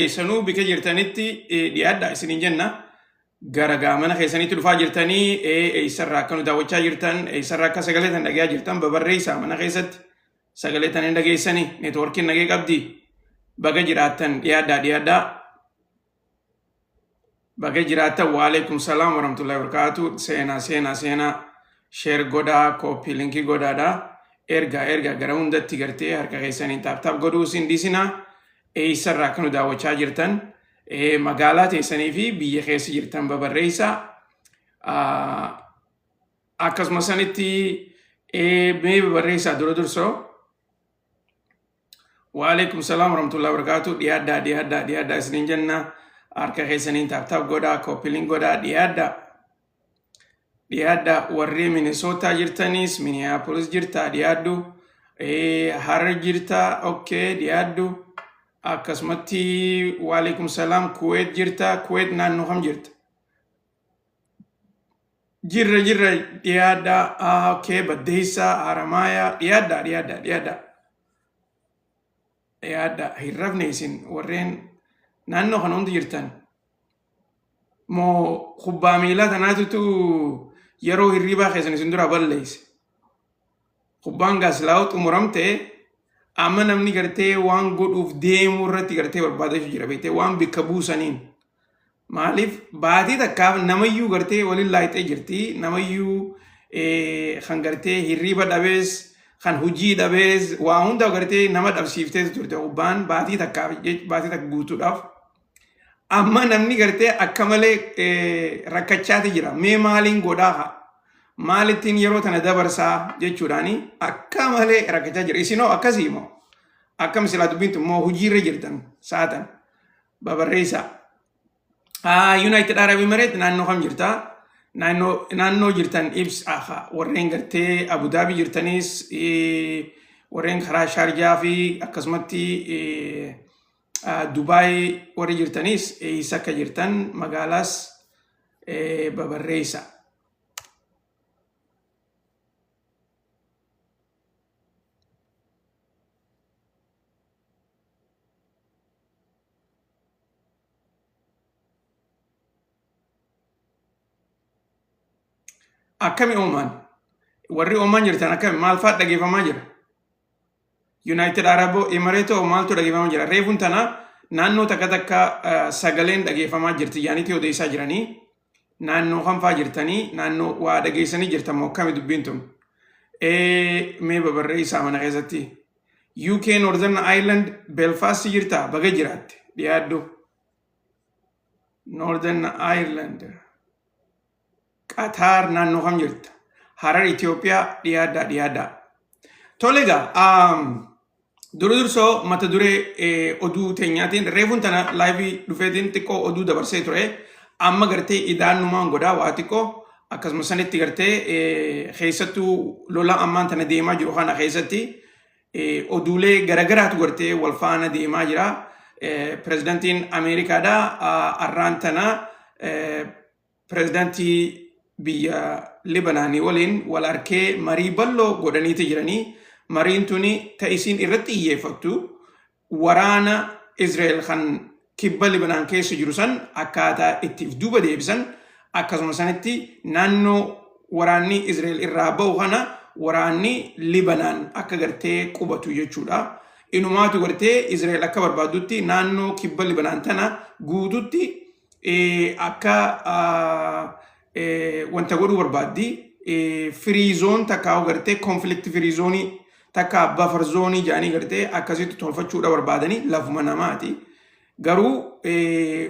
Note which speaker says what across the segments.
Speaker 1: Keessanuu bika jirtanitti dhiyaadha isiniin jenna. Gara gaamana keessanitti dhufaa jirtanii eessarraa akka nu daawwachaa jirtan, eessarraa akka sagalee tan dhagayaa jirtan babarreessaa. Mana keessatti sagalee tan hin dhageessanii? Neetwoorkiin nagee qabdi? Baga jiraattan, dhiyaadhaa, dhiyaadhaa. Baga jiraattan. Waalaikum salaam warahmatullahi wabarakatuh. Seenaa, seenaa, seenaa. Share godhaa, copy linkii godhaadha. Ergaa, ergaa gara hundatti gartee harka keessaniin tap tap godhuu isin dhiisinaa. Eessarraa akka nu daawwachaa jirtan, magaalaa teessanii fi biyya keessa jirtan babarreessaa. Akkasuma sanitti mee babarreessaa dura dursoo. Waalaikum salaam warahmatullahi wabarakatuh. Dhiyaadhaa, dhiyaadhaa, dhiyaadhaa isiniin jenna. Harka keessaniin tap tap godhaa, copy link godhaa, dhiyaadhaa. Dhiyaadhaa. Warri Minnesota jirtanis, Minneapolis jirtaa, dhiyaadhu. Harar jirtaa, okay, dhiyaadhu. Akkasumatti waalaikum salaam. Kuwait jirtaa? Kuwait naannoo kam jirta? Jirra, jirra, dhiyaadhaa. Okay, Baddeessaa, Haramaayaa, dhiyaadhaa, dhiyaadhaa, dhiyaadhaa. Dhiyaadhaa. Hin rafne isin warreen naannoo kana hundi jirtan? Moo kubbaa miilaa tanaatutu yeroo hirriibaa keessan isin duraa balleesse? Kubbaan gaaslaa'uu xumuramte, amma namni gartee waan godhuuf deemuu irratti gartee barbaadachuu jira, beektee, waan bikka buusaniin. Maaliif baatii takkaaf namayyuu gartee waliin laayixee jirti, namayyuu kan gartee hirriiba dhabees, kan hojii dhabees, waa hunda gartee nama dhabsiiftee turte kubbaan baatii takkaaf, baatii takka guutuudhaaf. Amma namni gartee akka malee rakkachaati jira. Mee maaliin godhaa haa? Maalittiin yeroo tana dabarsaa jechuudhaani akka malee rakkachaa jira. Isinoo akkasii moo? Akkam silaa dubbiin tun? Moo hojiirra jirtan saatan? Babarreessaa. United Arab Emirates naannoo kam jirtaa? Naannoo jirtan ibsa. Warreen gartee Abu Dhabi jirtanis, warreen karaa Sharjaa fi akkasumatti Dubaay warri jirtanis, eessa akka jirtan magaalaas babarreessa. Akkami Oomaan? Warri Oomaan jirtan akkami? Maal fa'aa dhageeffamaa jira? United Arab Emirates maaltu dhageeffamaa jira? Reefuun tana naannoo takka takka sagaleen dhageeffamaa jirti yaanitti odeessaa jiranii. Naannoo kam fa'aa jirtanii? Naannoo waa dhageessanii jirtan moo akkami dubbiin tun? Mee babarreessaa mana keessatti. UK Northern Ireland Belfast jirtaa? Baga jiraatte, dhiyaadhu. Northern Ireland. Qatar naannoo kam jirta? Harar Itoophiyaa, dhiyaadhaa, dhiyaadhaa. Tole egaa, dura dursoo mata duree oduu teenyaatiin reefuun tana live dhufeetiin xiqqoo oduu dabarsee ture. Amma gartee idaannumaan godhaa waa xiqqoo akkasuma sanitti gartee keessattuu lola ammaan tana deemaa jiru kana keessatti oduulee garagaraatu gartee wal faana deemaa jira. Pirezidantiin Ameerikaadha arraan tana pirezidantii biyya Libanaanii waliin wal arkee marii bal'oo godhaniiti jiranii. Mariin tuni ta isiin irratti xiyyeeffattu waraana Israa'el kan kibba Libanaan keessa jiru san akkaataa ittiif duuba deebisan, akkasuma sanitti naannoo waraanni Israa'el irraa ba'u kana waraanni Libanaan akka gartee qubatu jechuudha. Inumaatu gartee Israa'el akka barbaaddutti naannoo kibba Libanaan tana guututti akka wanta godhuu barbaaddi. Free zone takka gartee conflict free zone takka buffer zone jedhanii gartee akkasitti tolfachuudha barbaadanii, lafuma namaati. Garuu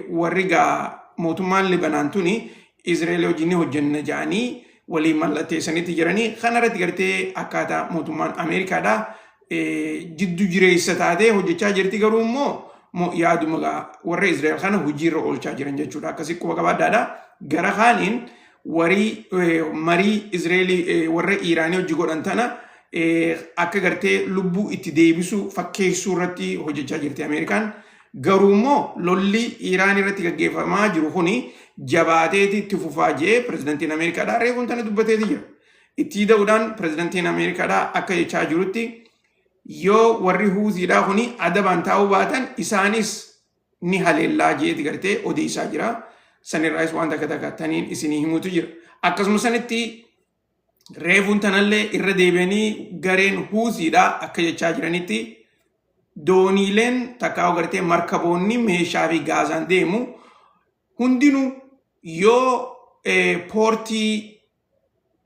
Speaker 1: warri gaa mootummaan Libanaan tuni Israa'el wajjin ni hojjenna jedhanii waliin mallatteessanitti jiranii. Kanarratti gartee akkaataa mootummaan Ameerikaadhaa jiddu jireessa taatee hojjechaa jirti, garuu immoo yaaduma gaa warra Israa'el kana hojiirra oolchaa jiran jechuudha. Akkasii quba qabaadhaadha. Gara kaaniin warii marii Israa'elii warra Iiraanii hojii godhan tana akka gartee lubbuu itti deebisuu fakkeessuu irratti hojjechaa jirti Ameerikaan. Garuu immoo lolli Iiraan irratti gaggeeffamaa jiru kuni jabaateeti itti fufaa jee pirezidantiin Ameerikaadhaa reefuun tana dubbateeti jira. Itti da'uudhaan pirezidantiin Ameerikaadhaa akka jechaa jirutti, yoo warri Huutiidhaa kuni adabaan taa'uu baatan isaanis ni haleellaa jeeti gartee odeessaa jira. Sanirraayis waan takka takka taniin isinii himuutu jira. Akkasuma sanitti reefuun tanallee irra deebi'anii gareen Huusiidha akka jechaa jiranitti dooniileen takkaa gartee markaboonni meeshaa fi gaazaan deemu hundinuu yoo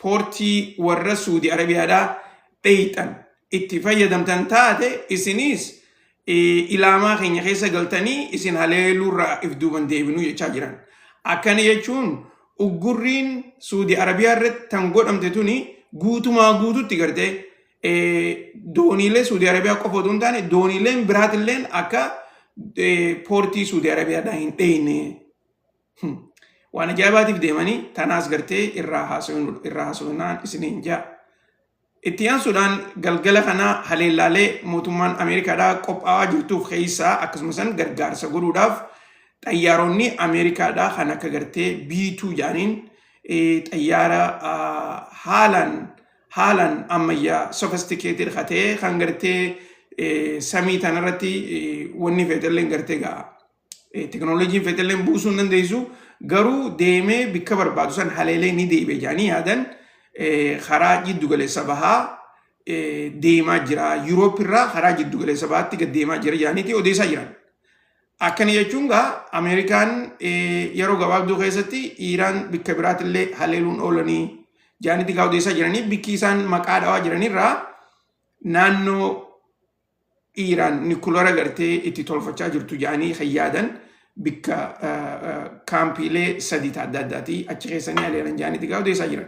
Speaker 1: poortii warra Suudi Arabiyaadhaa dheeyxan itti fayyadamtan taate, isiniis ilaamaa keenya keessa galtanii isin haleeluurraa if duuban deebinuu jechaa jiran. Akkana jechuun uggurriin Suudi Arabiyaa irratti tan godhamte tuni guutumaa guututti gartee dooniilee Suudi Arabiyaa qofa otoo hin taane dooniileen biraatilleen akka poortii Suudi Arabiyaadhaa hin dheeyne. Waan ajaa'ibaatiif deemanii tanaas gartee irraa haasawinaan isiniin jaa. Itti aansuudhaan galgala kana haleellaalee mootummaan Ameerikaadhaa qophaa'aa jirtuuf keessaa akkasumas gargaarsa godhuudhaaf xayyaaronni Ameerikaadhaa kan akka gartee B2 jedhaniin xayyaara haalaan haalaan ammayyaa, sophisticated ta'e, kan gartee samii tanarratti wanni feetelleen gartee ga'a. Teknooloojiin feetelleen buusuu hin dandeessu, garuu deemee bikka barbaadu san haleelee ni deebi'e jedhanii yaadan karaa jiddu galeessa bahaa deemaa jira. Yuuroop irraa karaa jiddu galeessa bahaatti gad deemaa jira jedhaniiti odeessaa jiran. Akkana jechuun gaa Ameerikaan yeroo gabaabduu keessatti Iiraan bikka biraatillee haleeluun oolanii jedhaniiti gaa odeessaa jiranii. Bikki isaan maqaa dhawaa jiranirraa naannoo Iiraan nikulara gartee itti tolfachaa jirtu jedhanii kan yaadan bikka kaampiilee sadi adda addaati achi keessanii haleelan jedhaniiti gaa odeessaa jiran.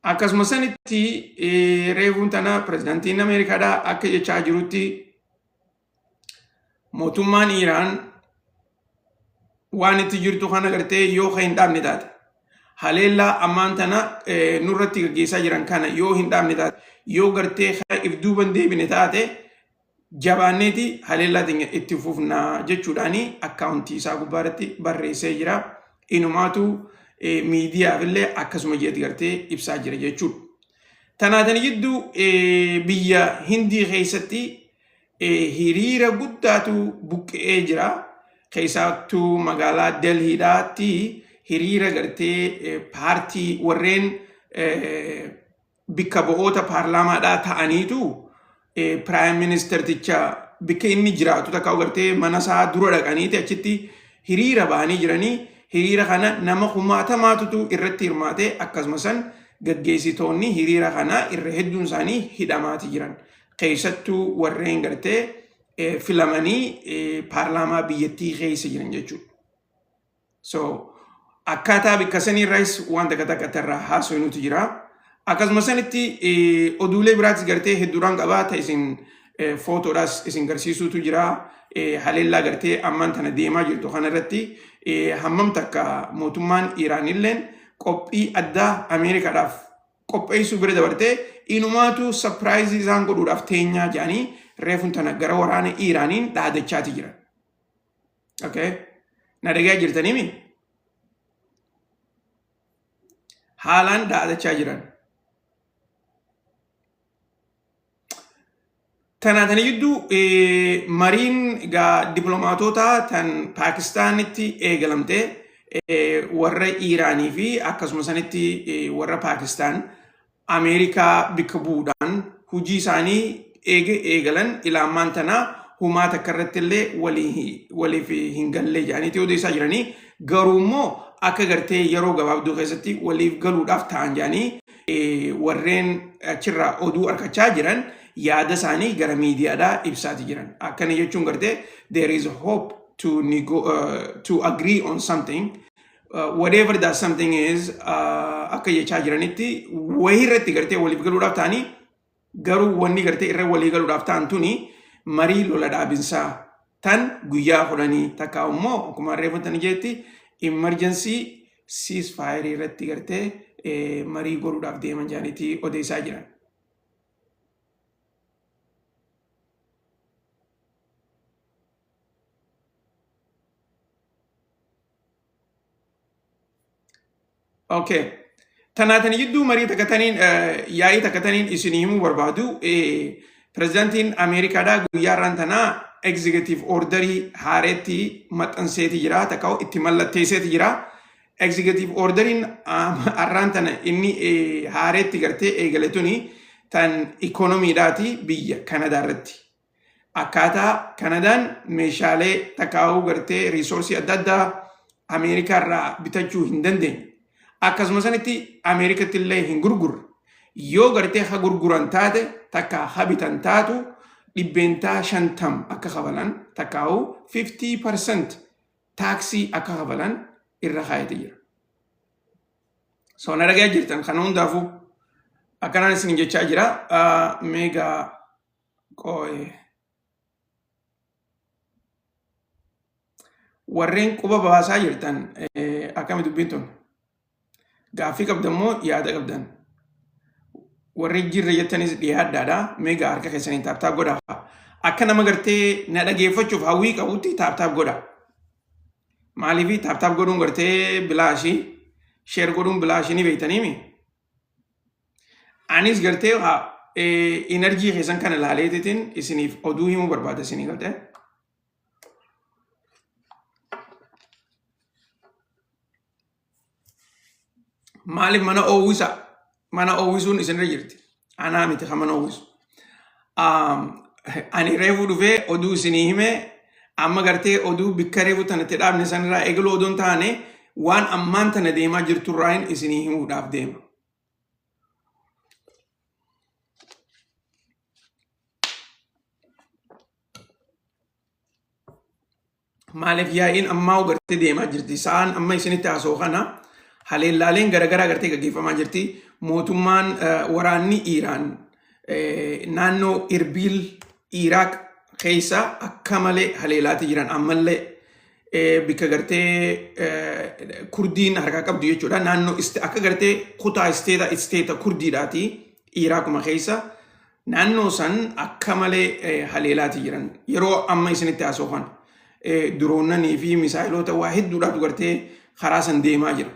Speaker 1: Akkasuma sanitti reefuun tana pirezidaantiin Ameerikaadhaa akka jechaa jirutti mootummaan Iiraan waan itti jirtu kana gartee yoo kan hin dhaabne taate, haleellaa ammaan tana nurratti gaggeessaa jiran kana yoo hin dhaabne taate, yoo gartee if duuban deebine taate, jabaanneeti haleellaa teenya itti fufnaa jechuudhaani akkaawuntii isaa gubbaarratti barreessee jira. Inumaatu miidiyaaf illee akkasuma jeeti gartee ibsaa jira jechuudha. Tanaatani jidduu biyya Hindii keessatti hiriira guddaatu buqqa'ee jira. Keessattuu magaalaa Delhiidhaatti hiriira gartee paartii warreen bikka bu'oota paarlaamaadhaa ta'aniitu prime ministerticha bikka inni jiraatu takka gartee mana isaa dura dhaqaniiti achitti hiriira ba'anii jiranii. Hiriira kana nama kumaatamaatutu irratti hirmaate. Akkasuma san gaggeessitoonni hiriira kana irra hedduun isaanii hidhamaati jiran. Keessattuu warreen gartee filamanii paarlaamaa biyyattii keessa jiran jechuudha. So akkaataa bikka sanii irraas waan takka takka irraa haasofnutu jira. Akkasuma sanitti oduulee biraatis gartee hedduudhaan qabaa ta'e isin footoodhaas isin garsiisuutu jira. Haleellaa gartee ammaan tana deemaa jirtu kanarratti hammam takka mootummaan Iraanilleen qophii addaa Ameerikaadhaaf qopheessuu bira dabartee inumaatu surprise isaan godhuudhaaf teenyaa jedhanii reefuun tana gara waraana Iraaniin dhaadachaati jiran. Okay. Na dhagaa jirtaniimi? Haalaan dhaadachaa jiran. Tanaatanii gidduu mariin egaa dippiloomaatota tan Paakistaanitti eegalamte warra Iiraanii fi akkasuma sanitti warra Paakistaan Ameerikaa bikka bu'uudhaan hojii isaanii eege eegalan ilaammaan tanaa humaa takka irratti illee waliif hin galle jedhaniiti odeessaa jiranii. Garuu immoo akka gartee yeroo gabaabduu keessatti waliif galuudhaaf ta'an jedhanii warreen achirraa oduu argachaa jiran yaada isaanii gara miidiyaadhaa ibsaati jiran. Akkana jechuun gartee there is hope to agree on something, whatever that something is. Akka jechaa jiranitti wayii irratti gartee waliif galuudhaaf ta'anii, garuu wanni gartee irra walii galuudhaaf ta'an tuni marii lola dhaabinsaa tan guyyaa 10 takka immoo akkuma reeffatanii jetti emergency ceasefire irratti gartee marii godhuudhaaf deeman jedhaniiti odeessaa jiran. Okay. Tanaatanii jidduu marii takka taniin, yaa'ii takka taniin isinii himuu barbaadu, pirezidaantiin Ameerikaadhaa guyyaa har'aan tanaa executive orderii haareetti maxxanseeti jira, takka itti mallatteesseeti jira. Executive orderiin arraan tana inni haareetti gartee eegale tuni tan ikoonomiidhaati biyya Kanadaa irratti. Akkaataa Kanadaan meeshaalee takkaa'uu gartee resource adda addaa Ameerikaa irraa bitachuu hin dandeenye. Akkasuma sanitti Ameerikatti illee hin gurgurre. Yoo gartee ha gurguran taate takka ha bitan taatu 50% akka kafalan takkaa'uu 50% taaksii akka kafalan irra kaayete jira. So na dhagaa jirtan kana hundaafuu akkanaan isin jechaa jira. Meegaa qooyee. Warreen quba baasaa jirtan akkami dubbiin tun? Gaaffii qabdan moo yaada qabdan? Warri jirre jettanis dhiyaadhaadha. Meegaa harka keessaniin tap tap godhaa. Akka nama gartee na dhageeffachuuf hawwii qabutti tap tap godhaa. Maaliif tap tap godhuun gartee bilaashii share godhuun bilaashii ni beektaniimi? Anis gartee energy keessan kana ilaaleetiin isiniif oduu himuu barbaada isinii galtee. Maaliif mana oowwisa? Mana oowwisuun isinirra jirti. Anaa miti kan mana oowwisu. Ani reefu dhufee oduu isinii hime amma gartee oduu bikka reefu tana itti dhaabne sanirraa eegaluu odoon taane waan ammaan tana deemaa jirturraayin isinii himuudhaaf deema. Maaliif yaa'iin ammaa gartee deemaa jirti. Sa'aan amma isinitti haasa'u kana haleellaaleen garaagaraa gartee gaggeeffamaa jirti. Mootummaan waraanni Iiraan naannoo Irbiil Iraaq keessa akka malee haleelaati jiran ammallee bikka gartee Kurdiin harkaa qabdu jechuudha. Naannoo akka gartee kutaa isteeta Kurdiidhaati Iraaquma keessa. Naannoo san akka malee haleelaati jiran. Yeroo amma isinitti haasa'u kana diroonnanii fi misaayiloota waa hedduudhaatu gartee karaa san deemaa jira.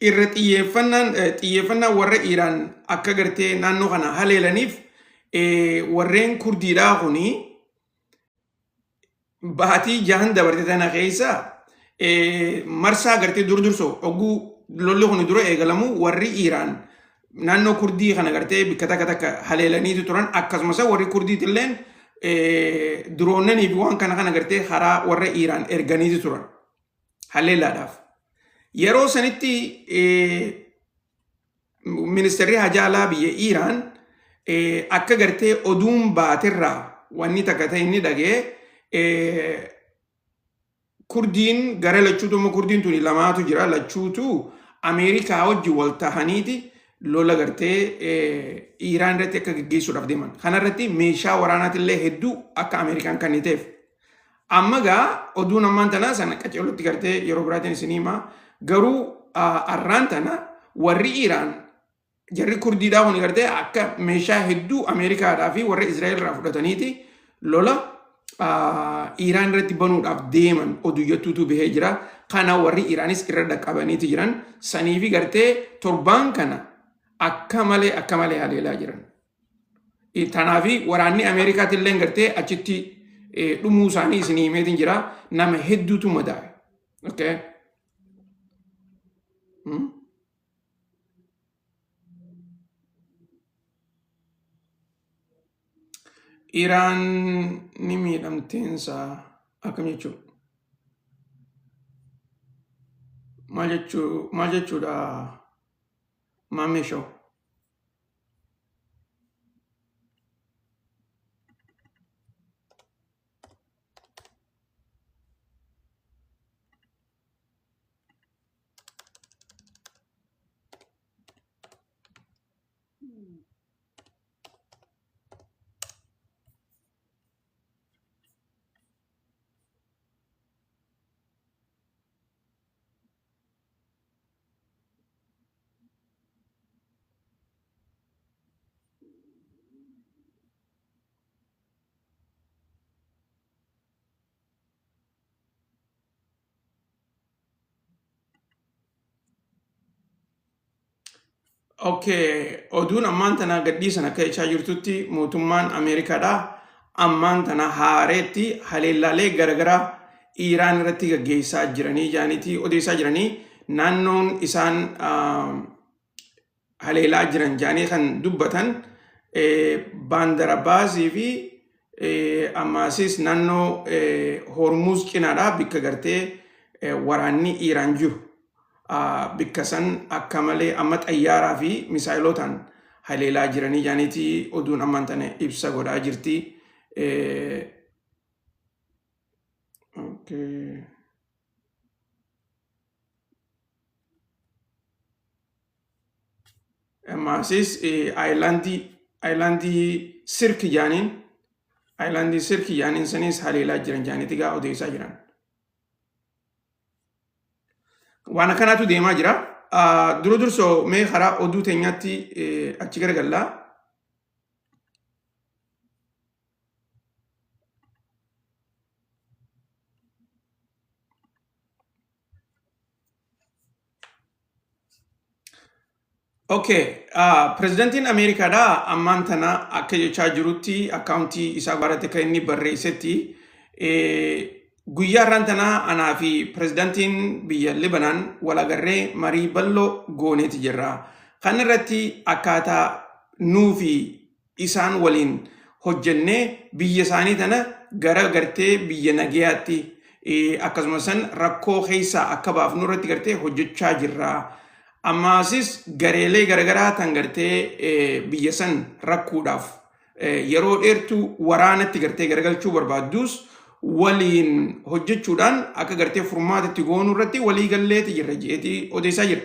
Speaker 1: Irra xiyyeeffannaan warra Iiraan akka gartee naannoo kana haleelaniif warreen Kurdiidhaa kuni baatii jahan dabarte tana keessa marsaa gartee dur dursoo oguu lolli kun dura eegalamu warri Iiraan naannoo Kurdii kana gartee bikka takka takka haleelaniitu turan. Akkasumas warri Kurdiitilleen diroonnanii fi waan kana kana gartee karaa warra Iiraan erganiitu turan haleellaadhaaf. Yeroo sanitti ministeerri hajaa alaa biyya Iiraan akka gartee oduun baaterraa wanni takka ta'e inni dhagee Kurdiin gara lachuutu immoo Kurdiin tuni lamaatu jira lachuutu Ameerikaa wajjin wal tahaniiti lola gartee Iiraan irratti akka gaggeessuudhaaf deeman. Kanarratti meeshaa waraanaatillee hedduu akka Ameerikaan kenniteef. Amma gaa oduun ammaan tana sana qaceellotti gartee yeroo biraatiin isinii himaa. Garuu arraan tana warri Iiraan jarri Kurdiidhaa kun gartee akka meeshaa hedduu Ameerikaadhaa fi warra Israa'el irraa fudhataniiti lola Iiraan irratti banuudhaaf deeman oduu jettuutu bahee jira. Kana warri Iiraanis irra dhaqqabaniiti jiran. Sanii fi gartee torbaan kana akka malee akka malee haleelaa jiran. Tanaafi waraanni Ameerikaatti illee gartee achitti dhumuu isaanii isinii himeetiin jira. Nama hedduutu madaa'e. Okay. Iraan ni miidhamteensa akkam jechuudha? Maal jechuu maal jechuudha maammee show? Okay, oduun ammaan tana gadhiisan akka jechaa jirtutti mootummaan Ameerikaadha. ammaan tana haareetti haleellaalee garagaraa Iiraan irratti gaggeessaa jiranii jaaniitii odeessaa jiranii. Naannoon isaan haleelaa jiran jaanii kan dubbatan Baandar Abbaasii fi ammaasis naannoo Hormuz cinaadha, bikka gartee waraanni Iiraan jiru. Bikka san akka malee amma xayyaaraa fi misaayilotaan haleelaa jiranii jaaniitii oduun ammaan tana ibsa godhaa jirti. Okay. Ammaasis aayilaandii Sirki jaaniin, aayilaandii Sirki jaaniin sanis haleelaa jiran jaaniiti gaa odeessaa jiran. Waan akkanaatu deemaa jira. Dura dursoo mee karaa oduu teenyaatti achi garagallaa. Okay, pirezidantiin Ameerikaadha ammaan tana akka jechaa jirutti, akkaawuntii isaa barate kan inni barreessetti, guyyaa har'aan tana anaa fi pirezidantiin biyya Libanaan wal agarree marii bal'oo gooneeti jirra. Kan irratti akkaataa nuu fi isaan waliin hojjennee biyya isaanii tana gara gartee biyya nagayaatti, akkasumas san rakkoo keessaa akka baafnu irratti gartee hojjechaa jirra. Ammaasis gareelee garaagaraa tan gartee biyya san rakkuudhaaf yeroo dheertuu waraanatti gartee garagalchuu barbaadduus waliin hojjechuudhaan akka gartee furmaata itti goonuu irratti walii galleeti jirra jeetii odeessaa jira.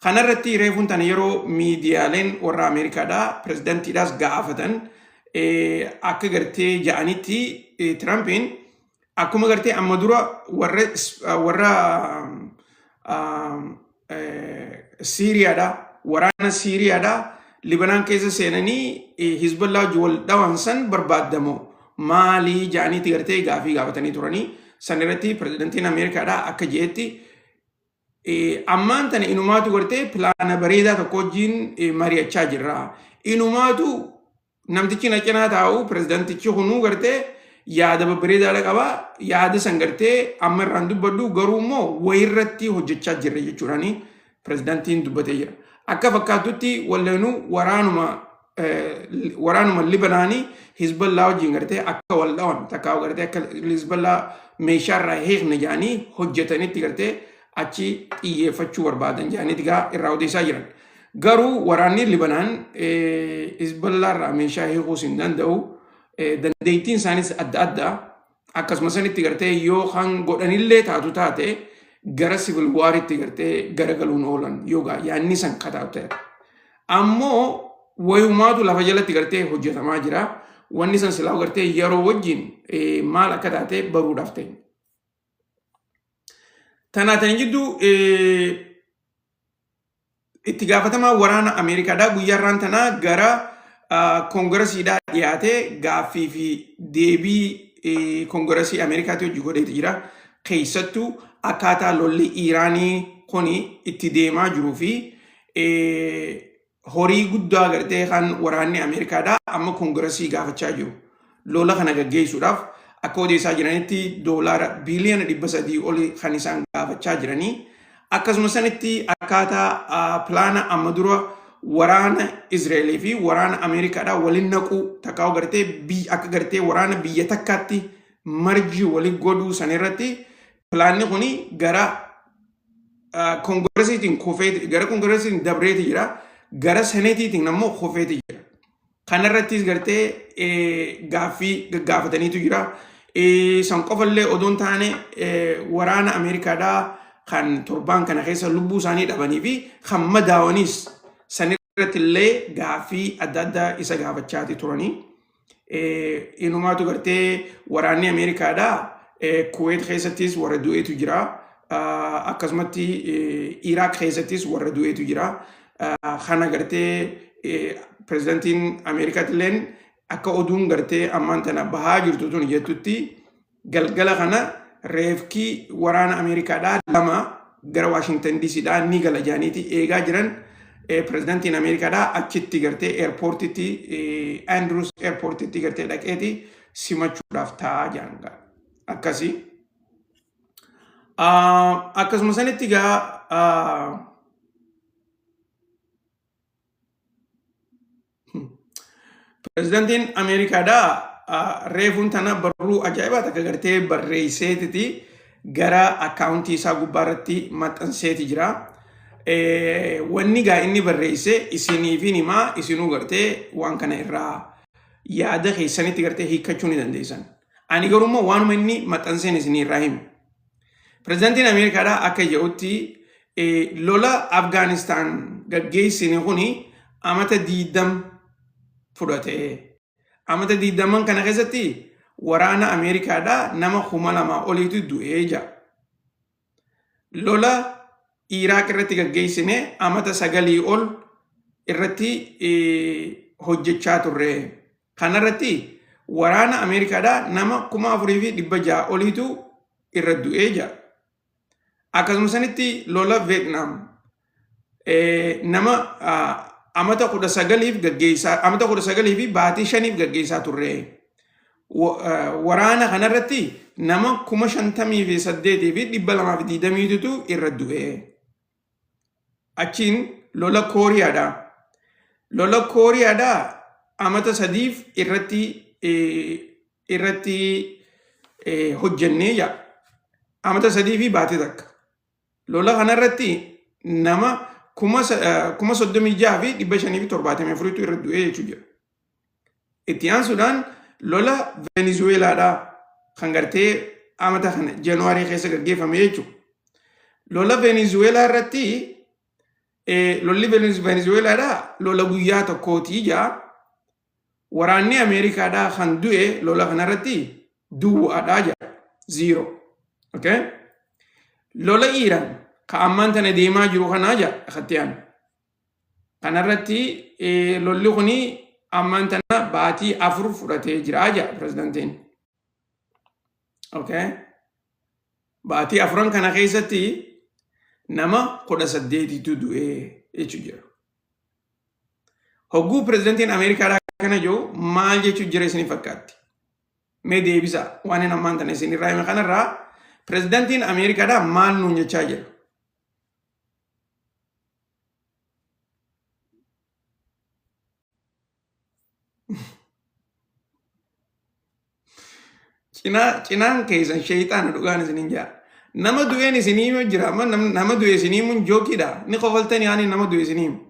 Speaker 1: Kanarratti reefuun tana yeroo miidiyaaleen warra Ameerikaadhaa pirezidantiidhaas gaafatan, akka gartee ja'anitti Tirampiin akkuma gartee amma dura warra Siiriyaadhaa, waraana Siiriyaadhaa Libanaan keessa seenanii Hizballaa wajjin wal dhawan san barbaaddamoo maalii ja'aniiti gartee gaafii gaafatanii turanii. San irratti pirezidantiin Ameerikaadhaa akka je'etti, ammaan tana inumaatu gartee pilaana bareedaa tokko wajjin mari'achaa jirra. Inumaatu namtichi na cinaa taa'u, pirezidantichi kunuu gartee yaada babbareedaadha qaba. Yaada san gartee amma irraan dubbadhu, garuu immoo wayirratti hojjechaa jirra jechuudhaani pirezidantiin dubbatee jira. Akka fakkaatutti walleenuu waraanuma Libanaanii Hizballaa wajjin gartee akka wal dhawan takkaa gartee akka Hizballaa meeshaa irraa hiikne jedhanii hojjetanitti gartee achi xiyyeeffachuu barbaadan jedhaniiti gaa irraa odeessaa jiran. Garuu waraanni Libanaan Hizballaa irraa meeshaa hiikuus hin danda'u. Dandeettiin isaanis adda adda. Akkasuma sanitti gartee yoo kan godhanillee taatu taate gara civil waritti gartee garagaluun oolan yoogaa yaanni san kataatu ta'e. Ammoo wayumaatu lafa jalatti gartee hojjetamaa jira. Wanni san silaa gartee yeroo wajjin maal akka taate baruudhaaf ta'e. Tanaa tan jidduu itti gaafatamaa waraana Ameerikaadhaa guyyaa har'aan tanaa gara koongiresiidhaa dhiyaatee gaaffii fi deebii koongiresii Ameerikaatti hojii godheeti jira. Keessattuu akkaataa lolli Iiraanii kuni itti deemaa jiruu fi horii guddaa gartee kan waraanni Ameerikaadhaa amma koongiresii gaafachaa jiru. Lola kana gaggeessuudhaaf akka odeessaa jiranitti doolaara biiliyoona 300 oli kan isaan gaafachaa jiranii. Akkasuma sanitti akkaataa pilaana amma dura waraana Israa'elii fi waraana Ameerikaadhaa waliin naquu takkaa gartee akka gartee waraana biyya takkaatti marji waliin godhuu san irratti pilaanni kuni gara koongiresiitiin kufeeti, gara koongiresiitiin dabreeti jira, gara seneetiitiin ammoo kufeeti jira. Kanarrattis gartee gaaffii gaggaafataniitu jira. San qofallee odoo hin taane waraana Ameerikaadhaa kan torbaan kana keessa lubbuu isaanii dhabanii fi kan madaawanis sanirratti illee gaaffii adda addaa isa gaafachaati turanii. Inumaatu gartee waraanni Ameerikaadhaa Kuweet keessattis warra du'eetu jira. Akkasumatti Iraaq keessattis warra du'eetu jira. Kana gartee pirezidantiin Ameerikaatti illeen akka oduun gartee ammaan tana bahaa jirtu tun jettutti galgala kana reefkii waraana Ameerikaadhaa lama gara Waashingtan DCdhaa ni gala jedhaniiti eegaa jiran. Pirezidantiin Ameerikaadhaa achitti gartee eerpoortitti, Andrews eerpoortitti gartee dhaqeeti simachuudhaaf taa'aa jiran gaa. Akkasii. Akkasuma sanitti gaa pirezidaantiin Ameerikaadhaa reefuun tana barruu ajaa'ibaa takka gartee barreesseetiti gara akkaawuntii isaa gubbaa irratti maxxanseeti jira. Wanni gaa inni barreesse isiniifin himaa, isinuu gartee waan kana irraa yaada keessanitti gartee hiikkachuu ni dandeessan. Ani garuu immoo waanuma inni maxxanseen isinii irraa himu. Pirezidaantiin Ameerikaadhaa akka jedhutti lola Afgaanistaan gaggeessine kuni amata 20 fudhate. Amata 20n kana keessatti waraana Ameerikaadhaa nama 2000 oliitu du'ee jira. Lola Iraaq irratti gaggeessine amata 9 ol irratti hojjechaa turre. Kanarratti waraana Ameerikaadhaa nama 4600 oliitu irra du'ee jira. Akkasuma sanitti lola Vietnam nama amata 19f gaggeessaa, amata 19 fi baatii 5f gaggeessaa turre. Waraana kanarratti nama 58,220tu irra du'e. Achiin lola Kooriyaadha. Lola Kooriyaadha amata 3f irratti hojjennee jira. Amata 3 fi baatii 1. Lola kanarratti nama 36,574tu irra du'ee jechuu jira. Itti aansuudhaan lola Venezuweelaadhaa kan gartee amata kana Januwaarii keessa gaggeeffame jechuudha. Lola Venezuweelaa irratti, lolli Venezuweelaadhaa lola guyyaa tokkootii jaa. Waraanni Ameerikaadhaa kan du'e lola kanarratti duwwaadhaa jaa. Zero. Okay? Lola Iiraan ka ammaan tana deemaa jiru kanaa jaa katti aanu. Kanarratti lolli kuni ammaan tana baatii 4 fudhatee jira jaa pirezidantiin. Okay? Baatii 4n kana keessatti nama 18tu du'ee jechuu jira. Hogguu pirezidantiin Ameerikaadhaa kana jiru maal jechuu jira isin fakkaatti? Mee deebisaa, waan inni ammaan tana isin irraa hime kanarraa pirezidantiin Ameerikaadhaa maal nuun jechaa jira? Cinaa cinaan keessan sheeyxaana, dhugaan isinin jaa. Nama du'een isinii himu jira, amma nama du'e isinii himuun jookiidha. Ni kofaltanii ani nama du'e isinii himu.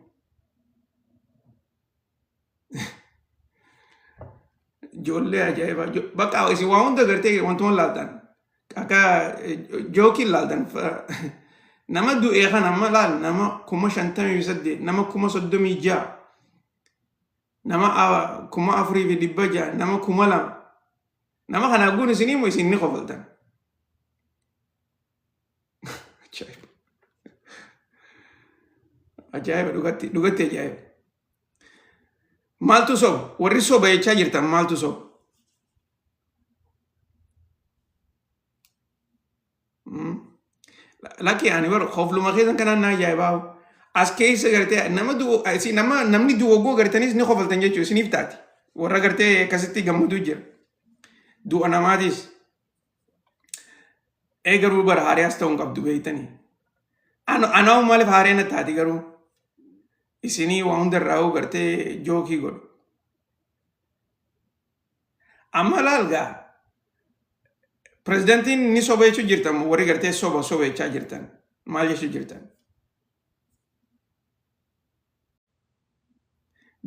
Speaker 1: Ijoollee ajaa'ibaa. Bakka isin waa hunda gartee wantuma laaltan. Akka jookiin laaltan. Nama du'e kana amma laal, nama 58,000, nama 36,000, nama 4600, nama 2000. Nama kana guun isinii himu isin ni kofaltan. Ajaa'iba. Ajaa'iba, dhugatti dhugatti ajaa'iba. Maaltu soba? Warri soba jechaa jirtan maaltu soba? Lakki, ani bar kofluma keessan kanaan na ajaa'ibaa. As keessa gartee nama du'u nama namni du'u hogguu gartaniis ni kofaltan jechuudha isiniif taati. Warra gartee akkasitti gammaduu jira. Du'a namaatis. Ee, garuu bara haariyaas ta'uu hin qabdu beektanii. Anaa maaliif haaree na taati garuu? Isinii waa hundarraa hoo gartee jookii godhu. Amma laal gaa, pirezidantiin ni soba jechuu jirtan, warri gartee soba soba jechaa jirtan maal jechuu jirtan?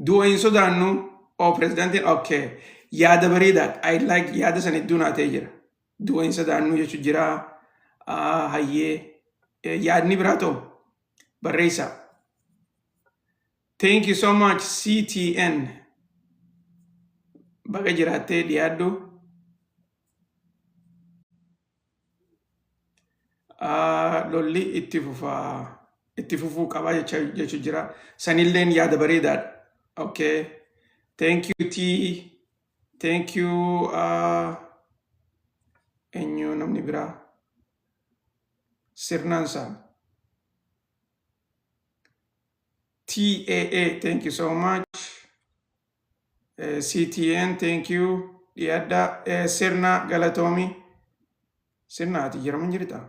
Speaker 1: Du'a hin sodaannu. Oo, pirezidantiin, okay, yaada bareedaa, I like yaada san, hedduu naa ta'e jira. Du'a hin sodaannu jechuu jira. Hayyee, yaadni biraa ta'u barreessaa. Thank you so much, CTN. Baga jiraattee, dhiyaadhu. Lolli itti fufaa, itti fufuu qabaa jechu jira. Sanilleen yaada bareedaadha. Okay. Thank you T. Thank you eenyu namni biraa? Sirnaansaa. TAA, thank you so much. CTN, thank you. Dhiyaadhaa sirna galatoomi. Sirna ati Jarman jirta?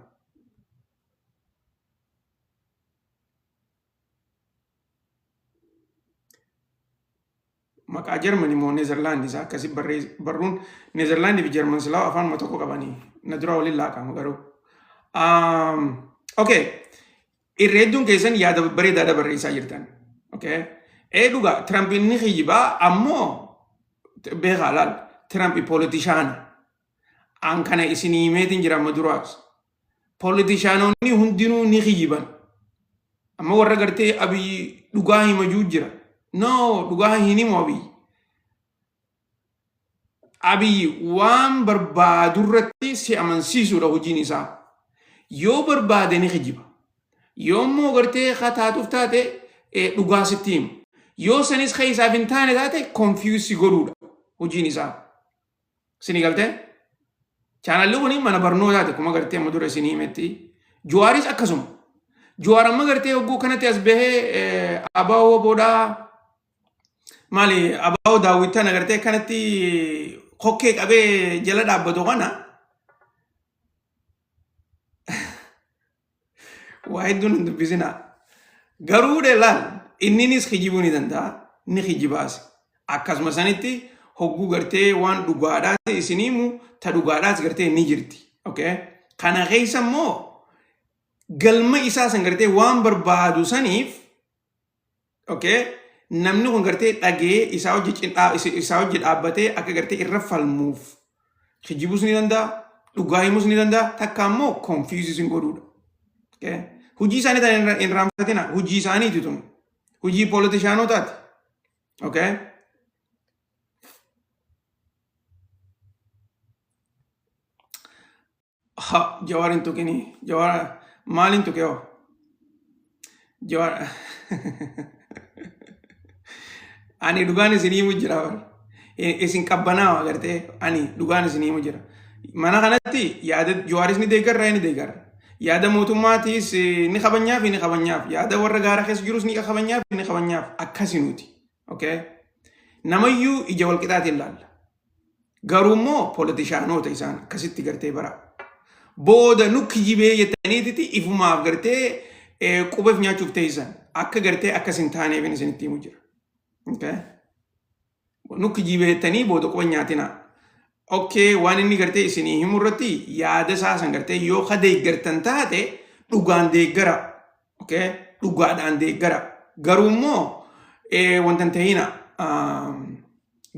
Speaker 1: Maqaa Jarmani moo Neezerlaandi isaa akkasi barruun Neezerlaandii fi Jarman silaa afaanuma tokko qabanii na dura waliin laaqamu garuu. Okay. Irra hedduun keessan yaada babbareedaadha barreessaa jirtan. Okay. Ee dhugaa Tiraamp inni kiyyibaa ammoo beekaa laal Tiraamp polotishaana. An kana isinii himeetiin jira amma duraas. Polotishaanonni hundinuu ni kiyyiban. Amma warra gartee Abiyyi dhugaa himajuu jira. No, dhugaa hin himu Abiyyi. Abiyyi waan barbaadurratti si amansiisuudha hojiin isaa. Yoo barbaade ni kijiba. Yoo immoo gartee kataatuuf taate dhugaa sitti hima. Yoo sanis kan isaaf hin taane taate confuse si godhuudha hojiin isaa. Isinii galtee? Chaanalli kun mana barnootaati akkuma gartee amma dura isinii himetti. Juwaaris akkasuma. Juwaar amma gartee hogguu kanatti as bahee abaawoo boodhaa maali abaawoo daawwittan agartee kanatti kokkee qabee jala dhaabbatu kana waa hedduun hin dubbisinaa. Garuu de laal inninis kijibuu ni danda'a ni kijibaas. Akkasuma sanitti hogguu gartee waan dhugaadhaas isin himu ta dhugaadhaas gartee ni jirti. Okay? Kana keessa immoo galma isaa san gartee waan barbaadu saniif okay? Namni kun gartee dhagee isaa hojii cinaa isaa hojii dhaabbatee akka gartee irra falmuuf kijibuus ni danda'a, dhugaa himuus ni danda'a, takka immoo confuse isin godhuudha. Okay? Hojii isaanii tan hin raamsatina, hojii isaaniiti tun. Hojii polotishaanotaati. Okay? Ha, Jawaar hin tuqini. Jawaar maal hin tuqe hoo? Jawaar ani dhugaan isin himu jira bar. Isin qabbanaawa agartee ani dhugaan isin himu jira. Mana kanatti yaada Jawaaris ni deeggarra ni deeggarra. Yaada mootummaatiis ni kabanyaaf ni kabanyaaf. Yaada warra gaara keessa jirus ni kabanyaaf ni kabanyaaf. Akkasi nuti. Okay? Namayyuu ija walqixaatiin laalla. Garuu immoo polotishaanoota isaan akkasitti gartee bara. Booda nu kijibee jettaniititi ifumaaf gartee qubeef nyaachuuf teessan akka gartee akkas hin taaneef isinitti himu jira. Okay? Nu kijibee jettanii booda quba nyaatinaa. Okay, waan inni gartee isinii himu irratti yaada isaa san gartee yoo ka deeggartan taate dhugaan deeggara. Okay? Dhugaadhaan deeggara. Garuu immoo wanta hin ta'ina.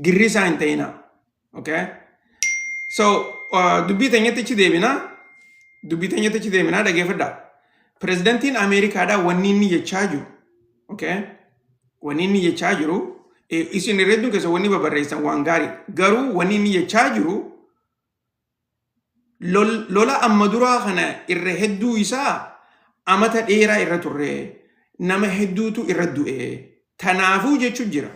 Speaker 1: Girri isaa hin ta'ina. Okay? So, dubbii teenyatti achi deebina. Dubbii teenyatti achi deebina dhageeffadhaa. Pirezidantiin Ameerikaadhaa wanni inni jechaa jiru. Okay? Wanni inni jechaa jiru isin hedduun keessa wanni babarreessan waan gaarii. Garuu wanni inni jechaa jiru Lola amma duraa kana irra hedduu isaa amata dheeraa irra turre nama hedduutu irra du'e. Tanaafuu jechu jira.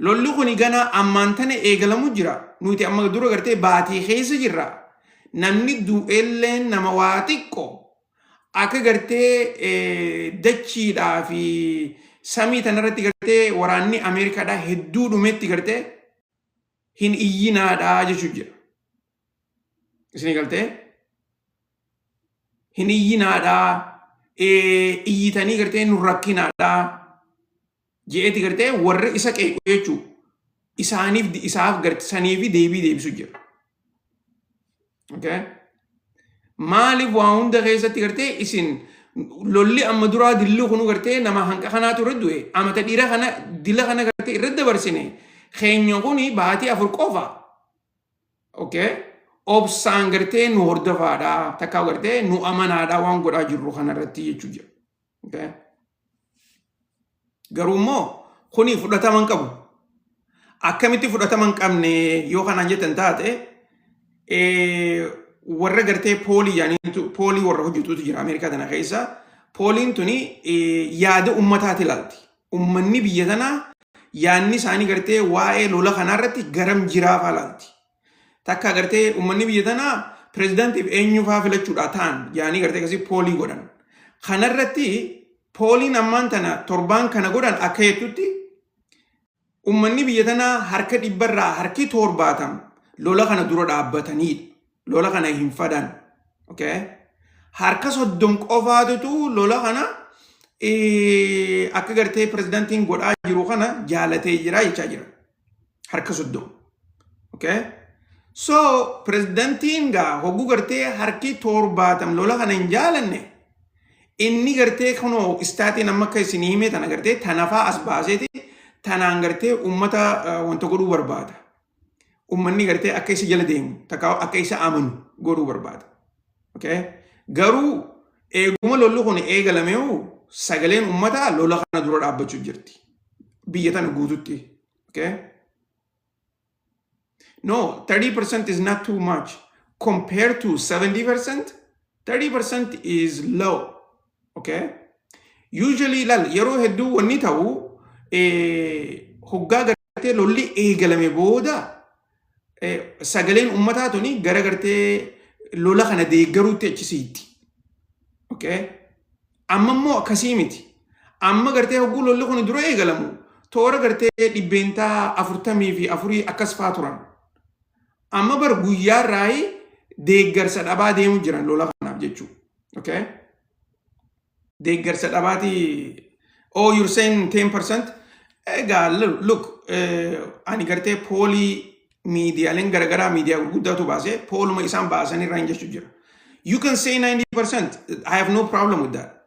Speaker 1: Lolli kuni ganaa ammaan tana eegalamu jira. Nuti amma dura gartee baatii keessa jirra. Namni du'elleen nama waa xiqqo akka gartee dachiidhaa fi samii tanarratti gartee waraanni Ameerikaadhaa hedduu dhumetti gartee hin iyyinaadhaa jechu jira. Isinii galtee? Hin iyyinaadhaa iyyitanii gartee nu rakkinaadhaa je'eeti gartee warra isa qeequ jechuu isaaniif isaaf garte saniifi deebii deebisu jira. Okay? Maaliif waa hunda keessatti gartee isin lolli amma duraa dilli kunu gartee nama hanqa kanaatu irra du'e amata dhiira kana dila kana gartee irra dabarsine keenya kuni baatii 4 qofa. Okay? Obsaan gartee nu hordofaadha takkaa gartee nu amanaadha waan godhaa jirru kanarratti jechuu jira. Okay? Garuu immoo kuni fudhatama hin qabu. Akkamitti fudhatama hin qabne yoo kanaan jettan taate warra gartee poolii jedhaniitu poolii warra hojjetuutu jira Ameerikaa tana keessa. Pooliin tuni yaada ummataati ilaalti. Ummanni biyya tanaa yaadni isaanii gartee waa'ee lola kanaarratti garam jiraa faa ilaalti. Takka gartee ummanni biyya tanaa pirezidaantiif eenyufaa filachuudha ta'an jedhanii gartee akkasii poolii godhan. Kanarratti pooliin ammaan tana torbaan kana godhan akka jettutti ummanni biyya tanaa harka dhibbarraa harki 70 lola kana dura dhaabbataniidha. Lola kana hin fadan. Okay? Harka 30 qofaatutu lola kana akka gartee pirezidaantiin godhaa jiru kana jaalatee jira jechaa jira. Harka 30. Okay? So pirezidaantiin gaa hogguu gartee harki 70 lola kana hin jaalanne, inni gartee kunoo istaatiin amma akka isin hime tana gartee tanafaa as baaseeti tanaan gartee uummata wanta godhuu barbaada. Uummanni gartee akka isa jala deemu takka akka isa amanu godhuu barbaada. Okay? Garuu eeguma lolli kun eegalameewu sagaleen uummataa lola kana dura dhaabbachuu jirti. Biyya tana guututti. Okay? No, 30% is not too much. Compared to 70%, 30% is low. Okay? Usually, lal, yeroo hedduu wanni ta'u hoggaa gartee lolli eegalame booda sagaleen uummataa tuni gara gartee lola kana deeggaruutti achi siitti. Okay? Amma immoo akkasii miti. Amma gartee hogguu lolli kun dura eegalamu toora gartee 44% akkas faa turan. Amma bar guyyaa irraa deeggarsa dhabaa deemu jiran lola kanaaf jechuudha. Okay? Deeggarsa dhabaati. Oh, you're saying 10%? Egaa look, ani gartee poll miidiyaaleen garaagaraa, miidiyaa gurguddaatu baasee, polluma isaan baasan irraa hin jechuu jira. You can say 90%. I have no problem with that.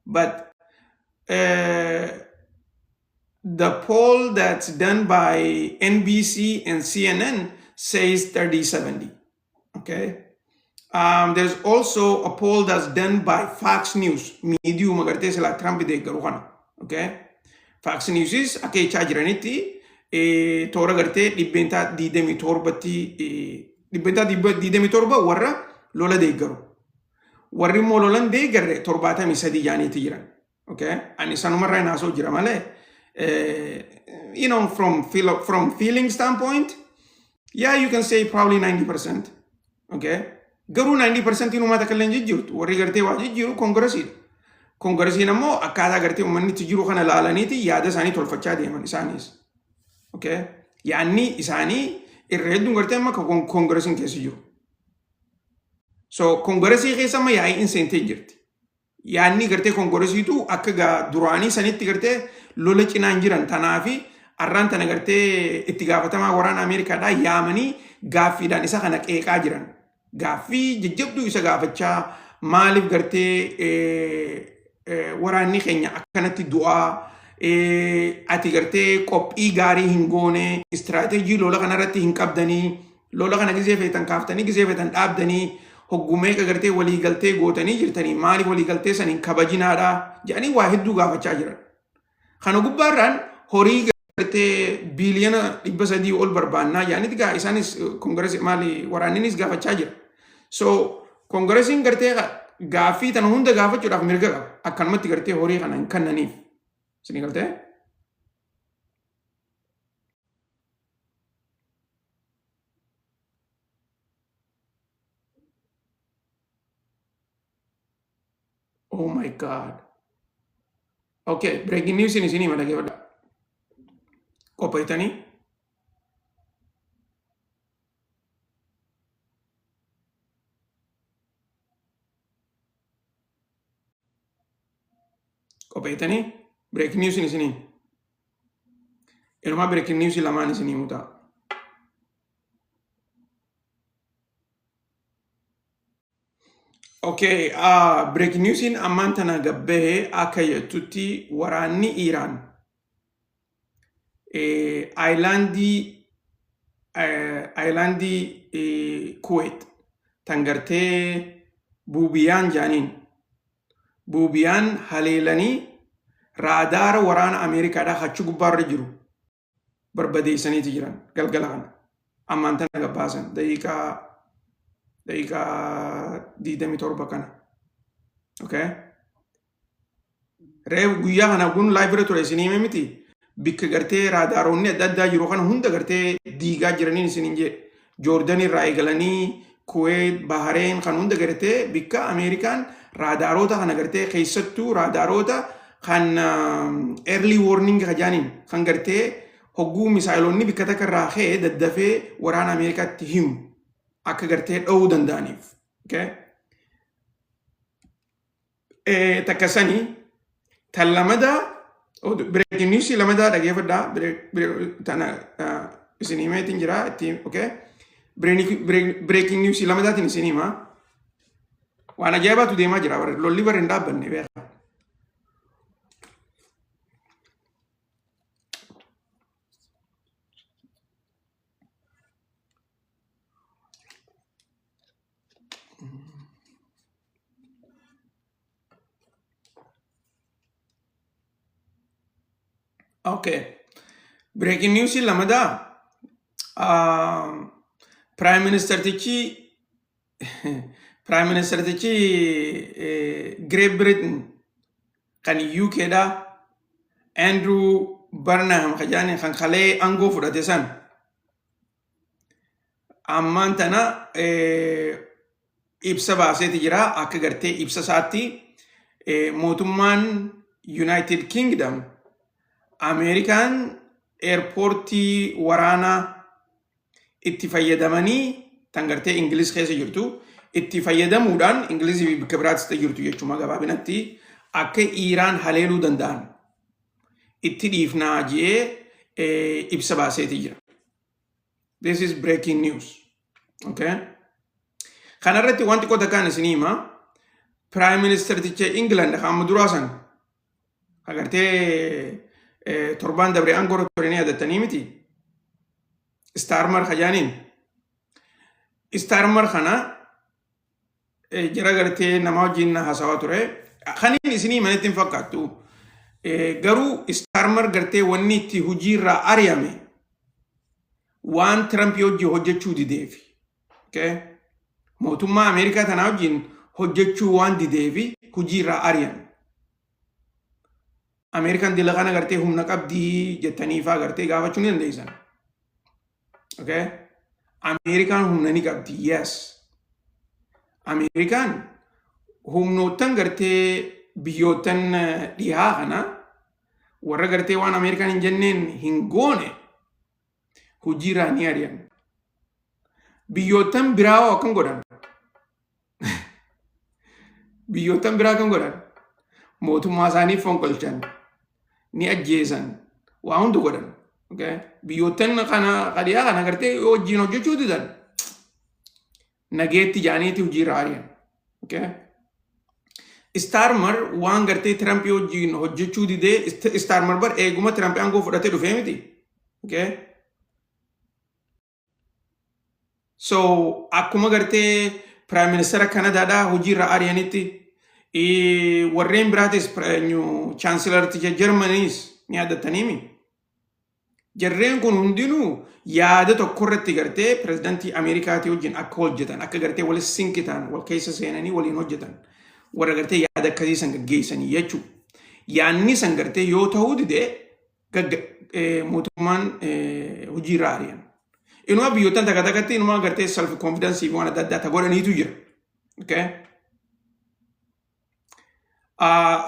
Speaker 1: But the poll that's done by NBC and CNN says 30-70. Okay. There's also a poll that's done by Fox News. Miidiyuma gartee silaa Trump deeggaru kana. Okay. Fox Newsis akka jechaa jiranitti toora gartee 27%tti, 27% warra lola deeggaru. Warri immoo lolan deeggarre 73 jaaniiti jiran. Okay. Ani sanumarraa hin haasa'u jira malee from feeling standpoint, yeah, you can say probably 90%. Okay. Garuu 90% uummata akka illee hin jijjiirtu. Warri gartee waa jijjiiru koongiresiidha. Koongiresiin ammoo akkaataa gartee uummanni itti jiru kana laalaniiti yaada isaanii tolfachaa deeman isaanis. Okay. Yaadni isaanii irra hedduun gartee amma koongiresiin keessa jiru. So koongiresii keessa amma yaa'iin seentee jirti. Yaadni gartee koongiresiitu akka duraanii sanitti gartee lola cinaan jiran tanaafi arraan tana gartee itti gaafatamaa waraana Ameerikaadhaa yaamanii gaaffiidhaan isa kana qeeqaa jiran. Gaaffii jajjabduu isa gaafachaa, maaliif gartee waraanni keenya akkanatti du'aa, ati gartee qophii gaarii hin goone, istiraateejii lola kanarratti hin qabdanii, lola kana gizee feetan kaaftanii gizee feetan dhaabdanii, hogguu meeqa gartee waliigaltee gootanii jirtanii, maaliif waliigaltee san hin kabajinaadha jedhanii waa hedduu gaafachaa jiran. Kana gubbaarraan horii gartee biiliyoona 300 ol barbaannaa jedhaniiti gaa isaanis koongiresii maali waraanninis gaafachaa jira. So koongiresiin gartee gaaffii tana hunda gaafachuudhaaf mirga qaba. Akkanumatti gartee horii kana hin kennaniif. Isin galtee? Oh my God. Okay, breaking news isin hima, dhaggeeffadhaa. Qopheessitanii? Qopheessitanii? Breaking news isin hima. Inumaa breaking news lamaan isin himu ta'a. Okay, breaking newsiin ammaan tana gabbahee akka jettutti, waraanni Iiraan islandii Kuwait tan gartee Buubiyaan jaaniin, Buubiyaan haleelanii raadaara waraana Ameerikaadhaa achi gubbaarra jiru barbadeessaniiti jiran galgala kana. Ammaan tana gabbaasan daqiiqaa 27 kana. Okay. Reef guyyaa kana kun live irra ture isinii hime miti. Bikka gartee raadaaronni adda addaa jiru kana hunda gartee diigaa jiraniin isiniin jedhe. Joordan irraa eegalanii Kuweet, Bahareen kan hunda gartee bikka Ameerikaan raadaarota kana gartee, keessattuu raadaarota kan early warning kajaaniin kan gartee Hogguu misaayiloonni bikka takka irraa ka'e daddafee waraana Ameerikaatti himu akka gartee dha'uu danda'aniif. Okay? Takka sanii tan lamadaa breaking news lamadaa dhageeffadhaa tana isin himeetiin jira itti, okay? Breaking news lamadaatiin isin hima. Waan ajaa'ibaatu deemaa jira, lolli bara hin dhaabbanne beekaa. Okay. Breaking news lamadaa Prime Ministertichi Great Britain kan UK dha, Andrew Burnham kajaani, kan kalee aangoo fudhate san, ammaan tana ibsa baaseeti jira. Akka gartee ibsa isaatti mootummaan United Kingdom Ameerikaan airportii waraanaa itti fayyadamanii tan gartee Ingiliz keessa jirtu itti fayyadamuudhaan, Ingilizii fi bakka biraattis jirtu jechuudha, gabaabinatti akka Iiraan haleeluu danda'an itti dhiifnaa je'ee ibsa baaseeti jira. This is breaking news. Okay. Kanarratti wanti qota kaan isinii hima. Prime Ministerticha England kan amma duraa san agartee torbaan dabre aangoo irra ture ni yaadattanii miti. Starmer kajaaniin. Starmer kana jara gartee nama wajjin haasawaa ture. Kaniin isinii manitti hin fakkaattu. Garuu Starmer gartee wanni itti hojiirraa ari'ame waan Trump hojii hojjechuu dideefi. Okay? Mootummaa Ameerikaa tanaa wajjin hojjechuu waan dideefi hojiirraa ari'ame. Ameerikaan dila kana gartee humna qabdii jettanii faa gartee gaafachuu ni dandeessan. Okay? Ameerikaan humna ni qabdi. Yes. Ameerikaan humnoottan gartee biyyoottan dhihaa kana warra gartee waan Ameerikaan hin jenneen hin goone hojiirraa ni ari'an. Biyyoottan biraa hoo akkam godhan? Biyyoottan biraa akkam godhan? Mootummaa isaanii fonqolchan, ni ajjeesan, waa hundi godhan. Okay? Biyyoottan kana dhihaa kana gartee wajjin hojjechuu didan nageetti jaaniiti hojiirra ari'an. Okay? Starmer waan gartee Trump wajjin hojjechuu didee. Starmer bar eeguma Trump aangoo fudhatee dhufee miti. Okay? So akkuma gartee Prime Minister Kanadaadhaa hojiirra ari'anitti, warreen biraatis, Chancellorticha Germaniis ni yaadattaniimi. Jarreen kun hundinuu yaada tokko irratti gartee pirezidantii Ameerikaatii wajjin akka hojjetan, akka gartee wal sync ta'an, wal keessa seenanii waliin hojjetan, warra gartee yaada akkasii san gaggeessanii jechuudha. Yaadni san gartee yoo ta'uu dide mootummaan hojiirra ari'an. Inuma biyyoottan takka takkatti inuma gartee self confidence fi waan adda addaa ta godhaniitu jira. Okay?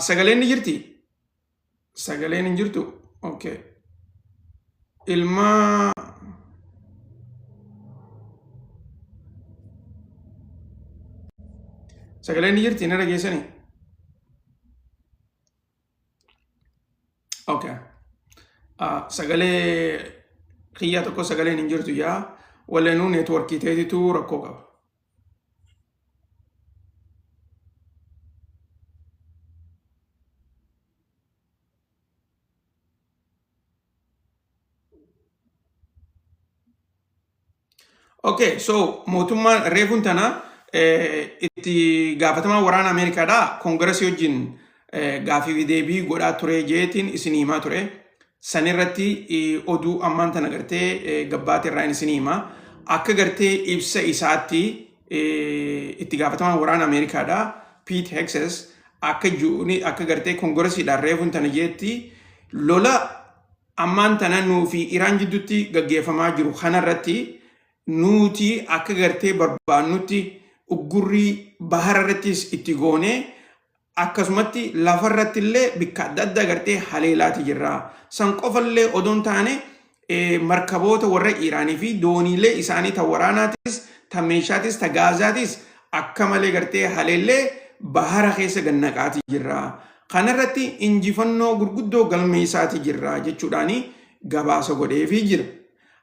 Speaker 1: Sagaleen ni jirti? Sagaleen hin jirtu? Okay. Ilma sagaleen ni jirti, ni dhageessanii? Okay. Sagalee kiyyaa tokko sagaleen hin jirtu yaa waleenuu networkii ta'eetitu rakkoo qaba. Okay, so mootummaan reefuun tana itti gaafatamaa waraana Ameerikaadhaa koongiresii wajjin gaafii fi deebii godhaa ture jeetiin isin himaa ture. Sanirratti oduu ammaan tana gartee gabbaate irraa isin hima. Akka gartee ibsa isaatti itti gaafatamaan waraana Ameerikaadhaa Pete Hegseth akka ju'uni akka gartee koongiresiidhaan reefuun tana jeetti, lola ammaan tana nuu fi Iraan jidduutti gaggeeffamaa jiru kanarratti nuti akka gartee barbaannutti uggurrii bahara irrattis itti goonee akkasumatti lafarratti illee bikka adda addaa gartee haleelaati jirra. San qofallee odoon taane Markaboota warra Iiraanii fi dooniilee isaanii ta waraanaatis, ta meeshaatis, ta gaazaatis akka malee gartee haleellee bahara keessa gannaqaatii jirra. Kanarratti injifannoo gurguddoo galmeessaatii jirra jechuudhaan gabaasa godheefii jira.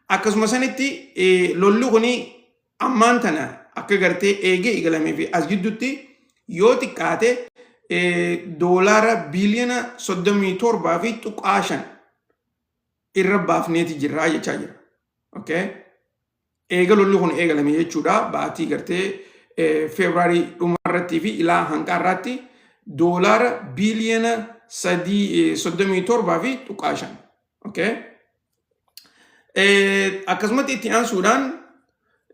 Speaker 1: Akkasuma sanitti lolli kun ammaan tana akka gartee eegee eegalamee fi as gidduutti yoo xiqqaate doolaara biiliyoona 37.5 irra baafneeti jirra jechaa jira. Okay? Eega lolli kun eegalame jechuudha baatii gartee Febraarii dhumarrattii fi ilaa hanqa irraatti doolaara biiliyoona 37.5. Okay? Akkasumatti itti aansuudhaan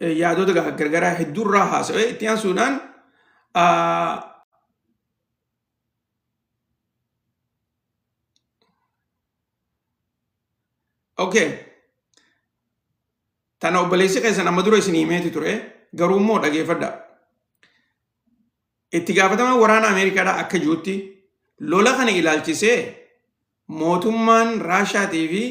Speaker 1: yaadota gargaraa hedduurraa haasa'e. Itti aansuudhaan, okay, tana obboleessi keessan amma dura isin himeeti ture, garuu immoo dhageeffadha. Itti gaafatamaan waraana Ameerikaadhaa akka jirutti lola kana ilaalchisee mootummaan Raashaatii fi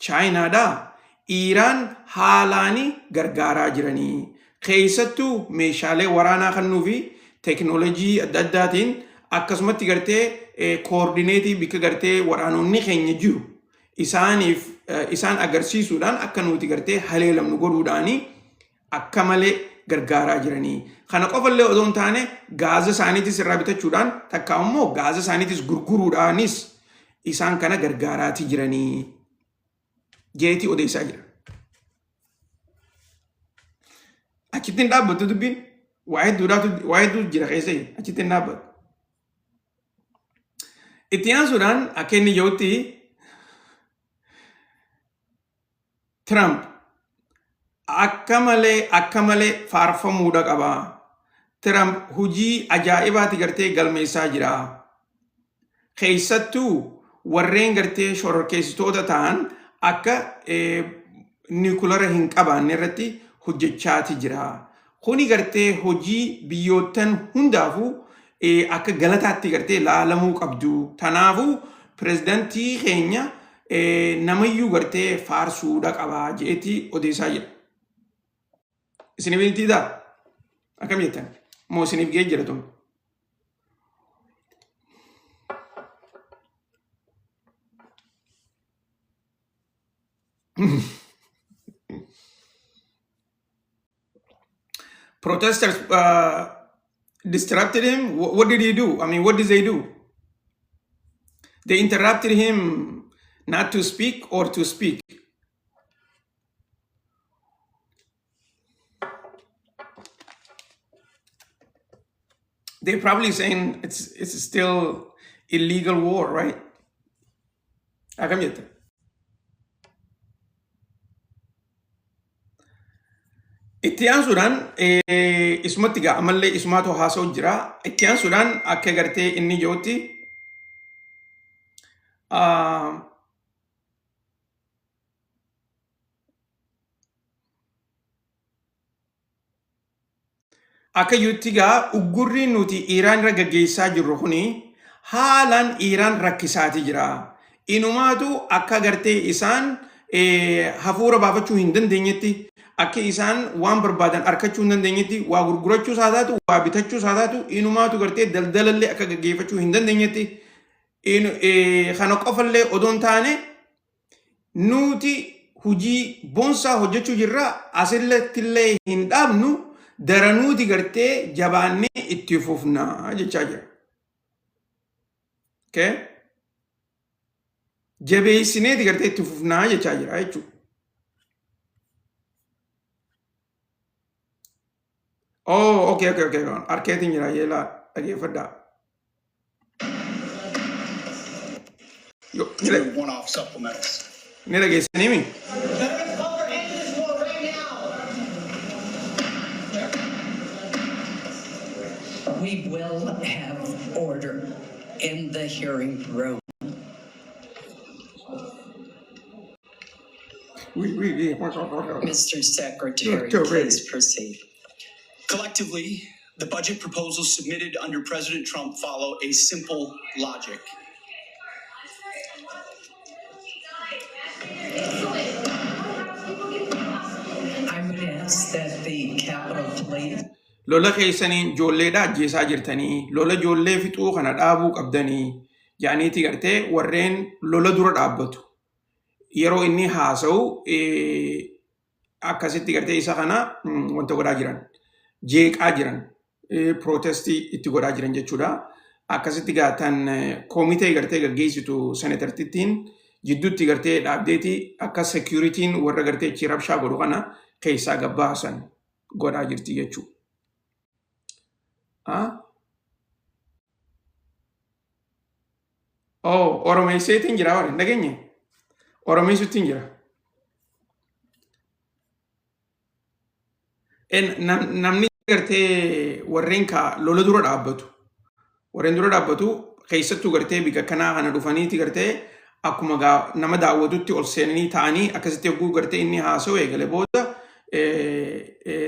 Speaker 1: Chaayinaadhaa Iiraan haalaani gargaaraa jiranii. Keessattuu meeshaalee waraanaa kennuu fi teekinooloojii adda addaatiin, akkasumatti gartee koordineetii bikka gartee waraanonni keenya jiru isaaniif isaan agarsiisuudhaan akka nuti gartee haleelamnu godhuudhaanii akka malee gargaaraa jiranii. Kana qofallee odoo hin taane gaaza isaaniitis irraa bitachuudhaan, takka immoo gaaza isaaniitis gurguruudhaanis isaan kana gargaaraatii jiranii jeetii odeessaa jira. Achitti hin dhaabbattu dubbiin, waa hedduudhaatu, waa hedduu jira keessa, achitti hin dhaabbattu. Itti aansuudhaan akka inni jedhutti Trump akka malee faarfamuudha qaba. Trump hojii ajaa'ibaati gartee galmeessaa jira. Keessattuu warreen gartee shororkeessitoota ta'an akka niikulara hin qabaanne irratti hojjechaati jira. Kuni gartee hojii biyyoottan hundaafuu akka galataatti gartee laalamuu qabdu. Tanaafuu pirezidantii keenya namayyuu gartee faarsuudha qaba je'eeti odeessaa jira. Isiniif hin tiidaa? Akkam jettan? Moo isiniif ga'ee jira tun? Protesters disrupted him. What did he do? I mean, what did they do? They interrupted him not to speak or to speak? They're probably saying it's still illegal war, right? Akkam jette? Itti aansuudhaan isumatti gaa ammallee isumaatu haasa'u jira. Itti aansuudhaan akka gartee inni jirutti akka jirutti gaa uggurri nuti Iiraan irra gaggeessaa jirru kuni haalaan Iiraan rakkisaati jira. Inumaatu akka gartee isaan hafuura baafachuu hin dandeenyetti, akka isaan waan barbaadan argachuu hin dandeenyetti, waa gurgurachuus haa taatu, waa bitachuus haa taatu, inumaatu gartee daldalallee akka gaggeeffachuu hin dandeenyetti, kana qofallee odoo hin taane nuti hojii boonsaa hojjechuu jirra, asirrattillee hin dhaabnu, daranuuti gartee jabaannee itti fufna jechaa jira. Okay? Jabeessineeti gartee itti fufnaa jechaa jira jechuudha. Oh, okay. Harkeetiin jira, yeelaa dhageeffadhaa.
Speaker 2: Through one-off supplementals.
Speaker 1: Ni dhageessanii mi?
Speaker 3: Veterans call for end to this war right now.
Speaker 4: We will have order in the hearing room.
Speaker 1: Wi.
Speaker 4: Mr. Secretary,
Speaker 1: Go,
Speaker 4: please proceed.
Speaker 2: Collectively, the budget proposals submitted under President Trump follow a simple logic.
Speaker 4: Demands that the Capitol Police
Speaker 1: Lola keessaniin ijoolleedha ajjeesaa jirtanii, lola ijoollee fixuu kana dhaabuu qabdanii jedhaniiti gartee warreen lola dura dhaabbatu. Yeroo inni haasa'u akkasitti gartee isa kana wanta godhaa jiran, jeeqaa jiran, protestii itti godhaa jiran jechuudha. Akkasitti gaatan koomitee gartee gaggeessitu senetartittiin jidduutti gartee dhaabdeeti akka security'n warra gartee achi rabshaa godhu kana keessaa gabbaasan godhaa jirti jechuudha. Ah? Oh, Oromeesseetiin jira warri hin dhageenye. Oromeessuttiin jira. Namni gartee warreen ka lola dura dhaabbatu. Warreen dura dhaabbatu keessattuu gartee bika kanaa kana dhufaniiti gartee akkuma gaa nama daawwatutti ol seenanii ta'anii akkasitti yogguu gartee inni haasa'u eegale booda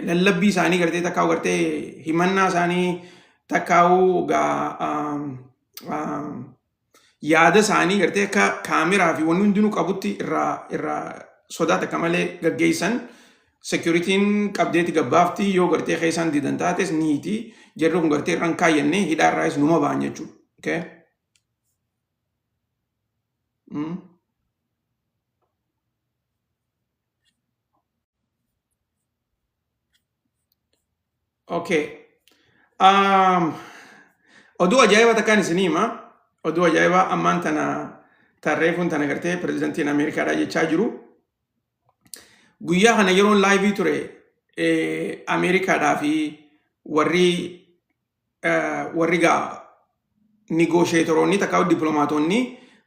Speaker 1: lallabbii isaanii gartee takkaa'u gartee himannaa isaanii takkaa'u gaa yaada isaanii gartee akka kaameraa fi wanni hundinuu qabutti irraa irraa sodaa takka malee gaggeessan security'n qabdeeti gabbaafti yoo gartee keessaan didan taates niiti jarri kun gartee irraan kaayyannee hidhaa irraayis numa ba'an jechuudha. Okay? Okay. Oduu ajaa'ibaa takkaan isinii hima. Oduu ajaa'ibaa ammaan tana tarreefuun tana gartee pirezidantiin Ameerikaadhaa jechaa jiru. Guyyaa kana yeroon live ture Ameerikaadhaa fi warri warri gaa negotiatoroonni takkaa dippiloomaatonni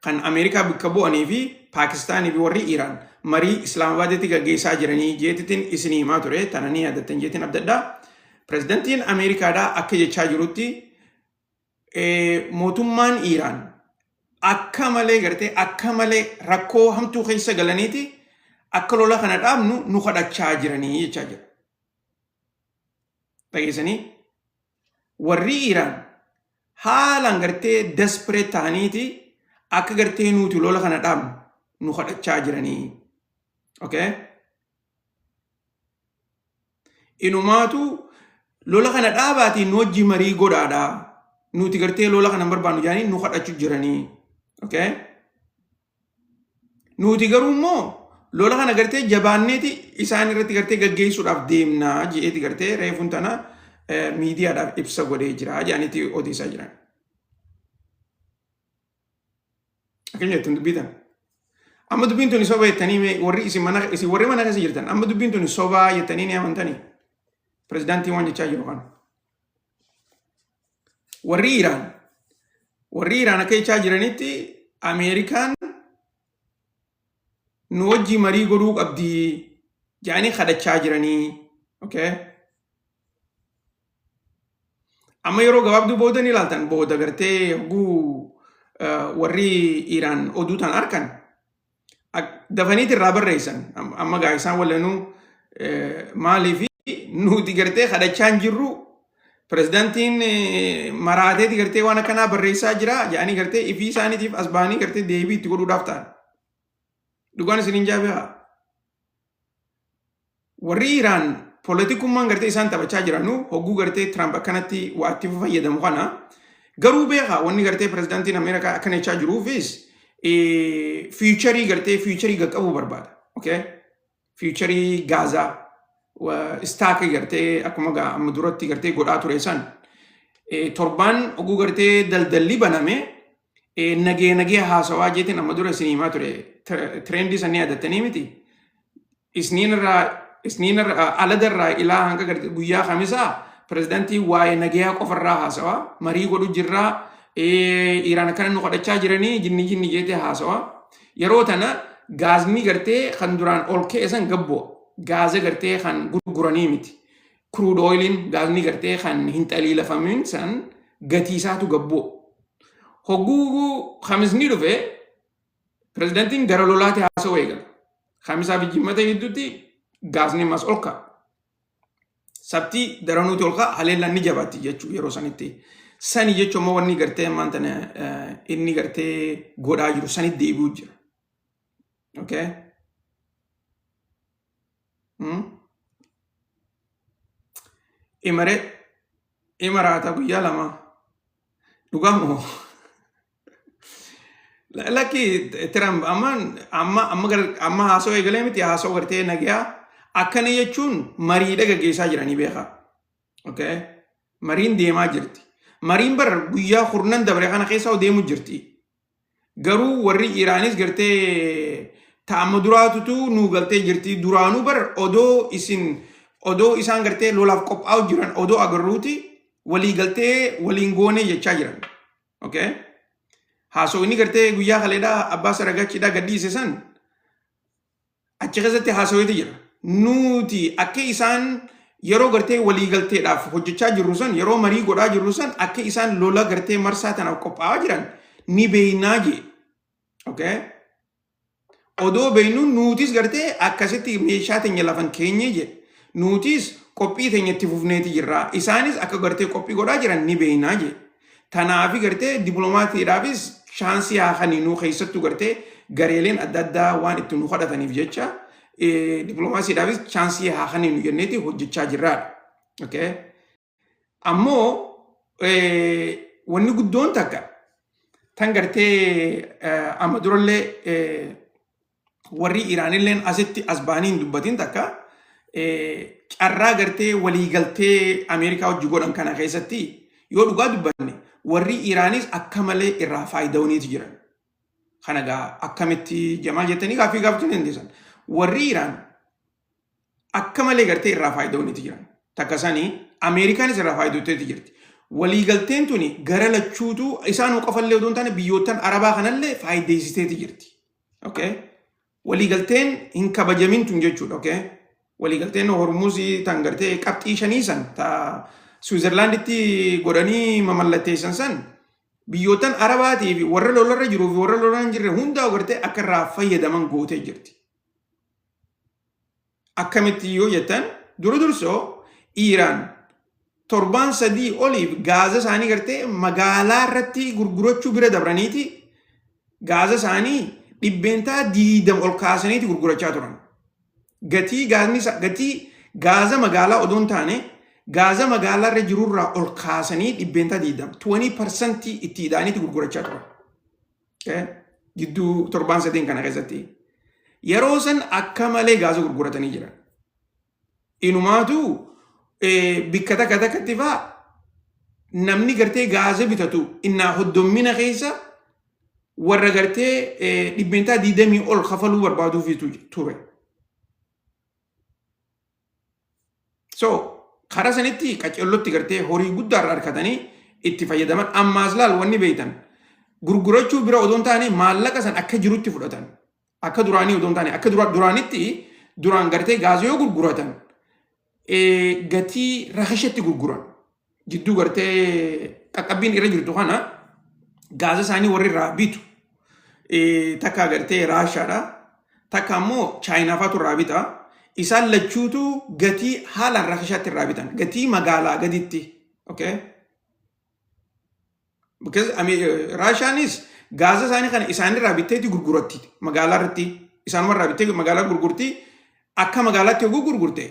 Speaker 1: kan Ameerikaa bakka bu'anii fi Paakistaanii fi warri Iiraan marii Islaamabaaditti gaggeessaa jiranii jeetitiin isinii himaa ture tana ni yaadattan jeetiin abdadhaa. Pirezidantiin Ameerikaadhaa akka jechaa jirutti mootummaan Iiraan akka malee gartee akka malee rakkoo hamtuu keessa galaniiti akka lola kana dhaabnu nu kadhachaa jiranii jechaa jira. Dhageessanii warri Iiraan haalaan gartee desperate ta'aniiti akka gartee nuti lola kana dhaabnu nu kadhachaa jiranii. Okay? Inumaatu lola kana dhaabaatii nu wajji marii godhaadha. Nuti gartee lola kana hin barbaannu jedhanii nu kadhachuu jiranii. Okay? Nuti garuu immoo lola kana gartee jabaanneeti isaan irratti gartee gaggeessuudhaaf deemnaa je'eeti gartee reefuun tana miidiyaadhaaf ibsa godhee jira jedhaniiti odeessaa jiran. Akkam jettan dubbii tana? Amma dubbiin tuni soba jettanii mee warri isin mana isin warri mana keessa jirtan amma dubbiin tuni sobaa jettanii ni amantanii? Pirezidaantiin waan jechaa jiru kana. Warri Iraan akka jechaa jiranitti Ameerikaan nu wajji marii godhuu qabdi jedhanii kadhachaa jiranii. Okay. Amma yeroo gabaabduu booda ni ilaaltan booda gartee hogguu warri Iraan oduu tan arkan dafaniiti irraa barreessan. Amma gaa isaan wallanuu maaliif nuti gartee kadhachaa hin jirru, pirezidaantiin maraateeti gartee waan akkanaa barreessaa jira jedhanii gartee ifii isaaniitiif as ba'anii gartee deebii itti godhuudhaaf ta'an. Dhugaan isin hin jaabehaa. Warri Iraan poolitikummaan gartee isaan taphachaa jiranu hogguu gartee Tiraamp akkanatti waa itti fayyadamu kana garuu beekaa wanni gartee pirezidaantiin Ameerikaa akkana jechaa jiruufis future gartee future qaqqabuu barbaada. Okay? Future Gaazaa stock gartee akkuma gaa amma duratti gartee godhaa ture san torbaan oguu gartee daldalli baname nagee nagee haasawaa jeetiin amma dura isin himaa ture trend sanii yaadattanii miti. Isniin irraa alada irraa ilaa hanga gartee guyyaa Kamisaa pirezidaantii waa'ee nagayaa qofarraa haasawaa marii godhu jirraa, Iraan akkana nu kadhachaa jiranii jinni jinni jeetee haasawaa. Yeroo tana gaazni gartee kan duraan ol ka'e san gabboo gaaza gartee kan gurguranii miti. Crude oiliin gaazni gartee kan hin xaliilafamin san gatii isaatu gabboo. Hogguu Kamisni dhufe pirezidaantiin gara lolaatti haasawuu eegala. Kamisaa fi Jimmata gidduutti gaazni mas ol ka'a. Sabtii daranuuti ol ka'a, haleellaan ni jabaatti jechuudha yeroo sanitti. Sani jechuun immoo wanni gartee ammaan tana inni gartee godhaa jiru sanitti deebi'uu jira. Okay? Imare imaraata guyyaa 2 dhugaa moo? Lakki, Trump amma amma amma amma haasoo eegalee miti, haasoo gartee nagayaa akkana jechuun mariidha gaggeessaa jiranii beekaa. Okay? Mariin deemaa jirti. Mariin bar guyyaa 10 dabre kana keessa deemu jirti. Garuu warri Iraanis gartee ta'ama duraatutu nuu galtee jirti. Duraanuu bar odoo isin odoo isaan gartee lolaaf qophaa'u jiran odoo agarruuti walii galtee waliin goonee jechaa jiran. Okay? Haasoo inni gartee guyyaa kaleedhaa Abbaa Saragachiidhaa gadhiise san achi keessatti haasaweeti jira. Nuti akka isaan yeroo gartee waliigalteedhaaf hojjechaa jirru san, yeroo marii godhaa jirru san, akka isaan lola gartee marsaa tanaaf qophaa'aa jiran ni beeynaa jee. Okay? Odoo beeynu nutis gartee akkasitti meeshaa teenya lafan keenye jee. Nutis qophii teenya itti fufneeti jirra. Isaanis akka gartee qophii godhaa jiran ni beeynaa jee. Tanaafi gartee dippiloomaatiidhaafis chance haa kaninuu, keessattuu gartee gareeleen adda addaa waan itti nu kadhataniif jecha dippiloomaasiidhaafis chance haa kaninu jenneeti hojjechaa jirraadha. Okay? Ammoo wanni guddoon takka tan gartee amma durallee warri Iraanilleen asitti as bahanii hin dubbatin takka, carraa gartee waliigaltee Ameerikaa hojii godhan kana keessatti yoo dhugaa dubbanne warri Iraanis akka malee irraa faayidawaniitu jiran. Kana gaa akkamitti Jamaal jettanii gaaffii gaafachuu ni dandeessan. Warri Iraan akka malee gartee irraa faayidawaniitu jiran. Takka sanii Ameerikaanis irraa faayidawteeti jirti. Waliigalteen tuni gara lachuutu isaan qofallee odoo hin taane biyyoottan Arabaa kanallee faayideessiteeti jirti. Okay? Waliigalteen hin kabajamin tun jechuudha. Okay? Waliigalteen Hormuzii tan gartee qabxii shanii san ta Switzerlanditti godhanii mamallatteessan san biyyoottan Arabaatii fi warra lolarra jiruu fi warra lolarra hin jirre hundaa gartee akka irraa fayyadaman gootee jirti. Akkamitti yoo jettan, dura dursoo Iiraan torbaan 3 oliif gaaza isaanii gartee magaalaa irratti gurgurachuu bira dabraniiti gaaza isaanii 20% ol kaasaniiti gurgurachaa turan. Gatii gaazni gatii gaaza magaalaa odoo hin taane gaaza magaalaa irra jirurraa ol kaasanii 20%, 20% itti hidhaaniiti gurgurachaa turan. Gidduu torbaan sadeen kana keessatti. Yeroo san akka malee gaaza gurguratanii jiran. Inumaatu bikka takka takkatti faa namni gartee gaaza bitatu innaa hoddommina keessa warra gartee 20% ol kafaluu barbaaduufitu ture. So karaa sanitti qacellotti gartee horii guddaa irraa argatanii itti fayyadaman. Ammaas laal, wanni beeytan gurgurachuu bira odoo hin taane maallaqa san akka jirutti fudhatan. Akka duraanii odoo hin taane, akka duraanitti duraan gartee gaazii yoo gurguratan gatii rakashatti gurguran. Jidduu gartee qaqqabbiin irra jirtu kana gaaza isaanii warri irraa bitu takka gartee Raashaadha, takka ammoo Chaayinaa faatu irraa bita. Isaan lachuutu gatii haalaan rakashaatti irraa bitan, gatii magaalaa gaditti. Okay? Because Raashaanis gaaza isaanii kana isaanirraa bitteeti gurguratti magaalaa irratti, isaanuma irraa bittee magaalaa gurgurti. Akka magaalaatti yogguu gurgurte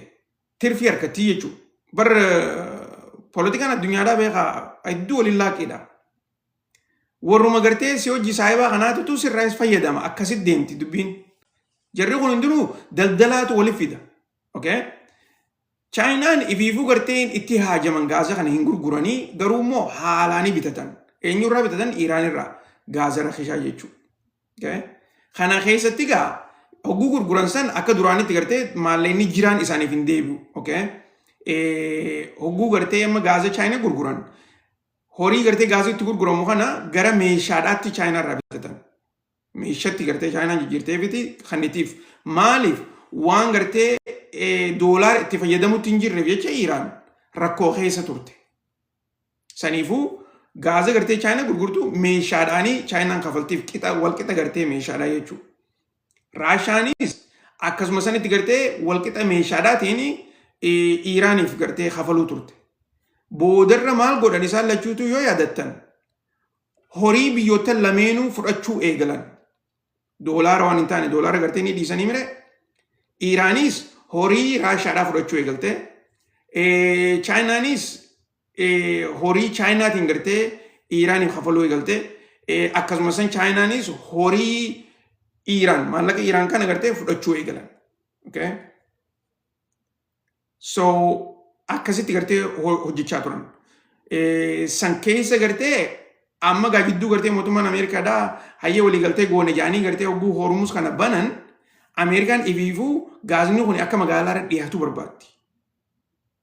Speaker 1: tirfii harkattii jechuudha. Bar poolitikaan addunyaadhaa beekaa hedduu waliin laaqiidha. Warruma gartee si hojii saayibaa kanaatutu sirraas fayyadama, akkasitti deemti dubbiin. Jarri kun hundinuu daldalaatu waliif fida. Okay? Chaayinaan ifiifuu gartee itti haajaman gaaza kana hin gurguranii, garuu immoo haalaanii bitatan. Eenyurraa bitatan? Iiraanirraa gaaza rakishaa jechuudha. Okay? Kana keessatti gaa hogguu gurguran san akka duraanitti gartee maallaqni jiraan isaaniif hin deebi'u. Okay? Hogguu gartee amma gaaza Chaayinaa gurguran horii gartee gaazii itti gurguramu kana gara meeshaadhaatti Chaayinaa irraa bitatan. Meeshatti gartee Chaayinaan jijjiirteefiti kannitiif. Maaliif? Waan gartee doolaara itti fayyadamutti hin jirreef jecha Iiraan rakkoo keessa turte. Saniifuu gaaza gartee Chaayinaa gurgurtu meeshaadhaanii Chaayinaan kafaltiif qixa walqixa gartee meeshaadhaa jechuudha. Raashaanis akkasuma sanitti gartee walqixa meeshaadhaatiin Iiraaniif gartee kafaluu turte. Boodarra maal godhan isaan lachuutu yoo yaadattan, horii biyyoota lameenuu fudhachuu eegalan. Doolaara waan hin taane doolaara gartee ni dhiisanii mire. Iiraanis horii Raashaadhaa fudhachuu eegalte. Chaayinaanis horii Chaayinaatiin gartee Iiraaniif kafaluu eegalte. Akkasuma san Chaayinaanis horii Iiraan, maallaqa Iiraan kana gartee fudhachuu eegalan. Okay? So akkasitti gartee hojjechaa turan. San keessa gartee amma gaa jidduu gartee mootummaan Ameerikaadhaa hayyee waliigaltee goone jedhanii gartee hogguu Hormuz kana banan, Ameerikaan ifiifuu gaazni kun akka magaalaa irra dhiyaatu barbaaddi.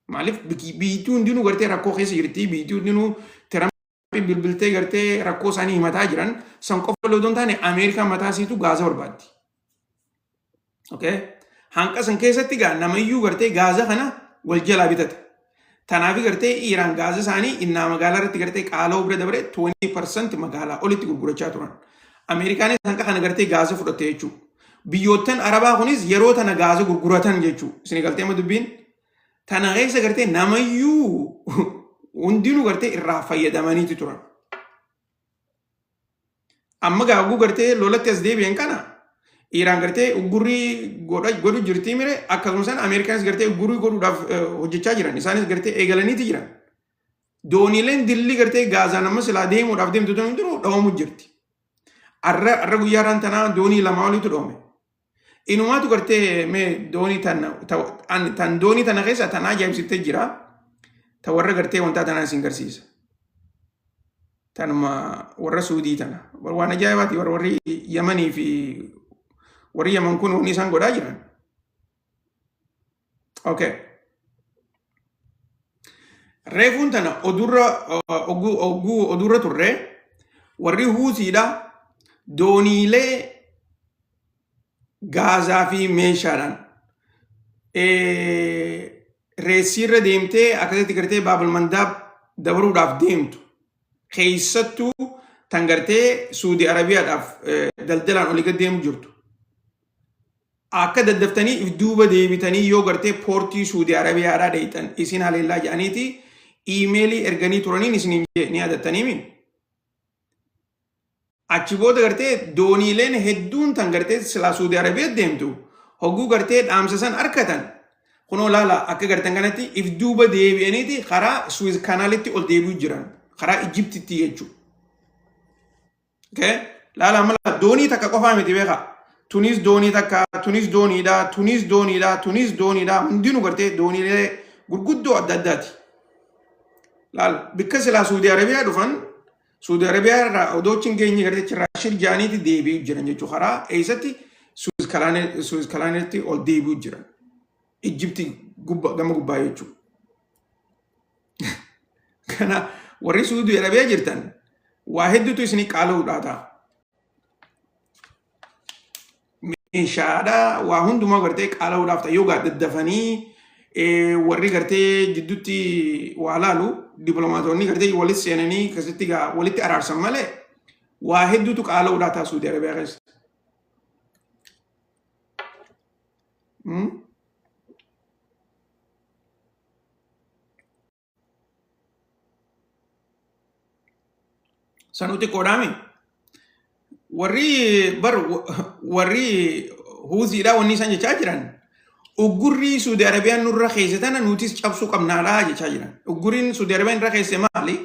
Speaker 1: Maaliif? Biyyattii hundinuu gartee rakkoo keessa jirti. Biyyattii hundinuu Tiraamp bilbiltee gartee rakkoo isaanii himataa jiran. San qofa odoo hin taane, Ameerikaan mataa isiitu gaaza barbaaddi. Okay? Hanqa san keessatti gaa namayyuu gartee gaaza kana wal jalaa bitata. Tanaaf gartee Iiraan gaaza isaanii innaa magaalaa irratti gartee qaala'uu bira dabaree 20% magaalaa olitti gurgurachaa turan. Ameerikaanis hanqa kana gartee gaaza fudhatte jechuudha. Biyyoottan Arabaa kunis yeroo tana gaaza gurguratan jechuudha. Isin galtee amma dubbiin? Tana keessa gartee namayyuu hundinuu gartee irraa fayyadamaniitu turan. Amma gaaguu gartee lolatti as deebi'an kana Iiraan gartee uggurrii godhu jirtii mire? Akkasuma san Ameerikaanis gartee uggurrii godhuudhaaf hojjechaa jiran. Isaanis gartee eegalaniiti jiran. Dooniileen dilli gartee Gaazaan amma silaa deemuudhaaf deemtu tun hundinuu dhawamu jirti. Arra guyyaa irraan tanaa doonii lamaa oliitu dhawame. Inumaatu gartee mee doonii tan doonii tana keessa tan ajaa'ibsiftee jira. Ta warra gartee wantaa tanaan isin garsiisa. Tanuma warra Suudii tana. Waan ajaa'ibaati warri Yamanii fi warri Yaman kun wanni isaan godhaa jiran. Okay. Reefuun tana odurra oguu odurra turre, warri Huutiidha dooniilee gaazaa fi meeshaadhaan reessiirra deemtee akkasitti gartee Baabul Mandaab dabaruudhaaf deemtu, keessattuu tan gartee Suudi Arabiyaadhaaf daldalaan olii gad deemu jirtu, akka daddaftanii if duuba deebitanii yoo gartee poortii Suudi Arabiyaadhaa dheeyxan isin haleellaa jedhaniiti iimeelii erganii turaniin isiniin jee ni yaadattaniimi. Achi booda gartee dooniileen hedduun tan gartee silaa Suudi Arabiyaa deemtu hogguu gartee dhaamsa san arkatan, kunoo laala, akka gartan kanatti if duuba deebi'aniiti karaa Suwiz Kanaalitti ol deebi'u jiran, karaa Ijiptitti jechuudha. Okay? Laala, amma doonii takka qofaa miti, beekaa. Tunis doonii takka, tunis dooniidha, tunis dooniidha, tunis dooniidha. Hundinuu gartee dooniilee gurguddoo adda addaati. Laala, bikka silaa Suudi Arabiyaa dhufan, Suudi Arabiyaa irraa odoo achi hin geenye gartee achirraa shir jaaniiti deebi'u jiran jechuudha. Karaa eessatti? Suwiz Kanaalitti ol deebi'u jiran. Ijipti gubba gama gubbaa jechuudha. Kana warri Suudi Arabiyaa jirtan waa hedduutu isinii qaala'uudhaa ta'a. Meeshaadha waa hundumaa gartee qaala'uudhaaf ta'a. Yoo gaa daddafanii warri gartee jidduutti waa laalu, dippiloomaatonni gartee walitti seenanii akkasitti gaa walitti araarsan malee, waa hedduutu qaala'uudhaa ta'a Suudi Arabiyaa keessa. Sanuu xiqqoodhaami. Warri bar warri Huuziidhaa wanni isaan jechaa jiran, uggurrii Suudi Arabiyaan nurra keesse tana nutis cabsuu qabnaadhaa jechaa jiran. Uggurriin Suudi Arabiyaan irra keesse maali?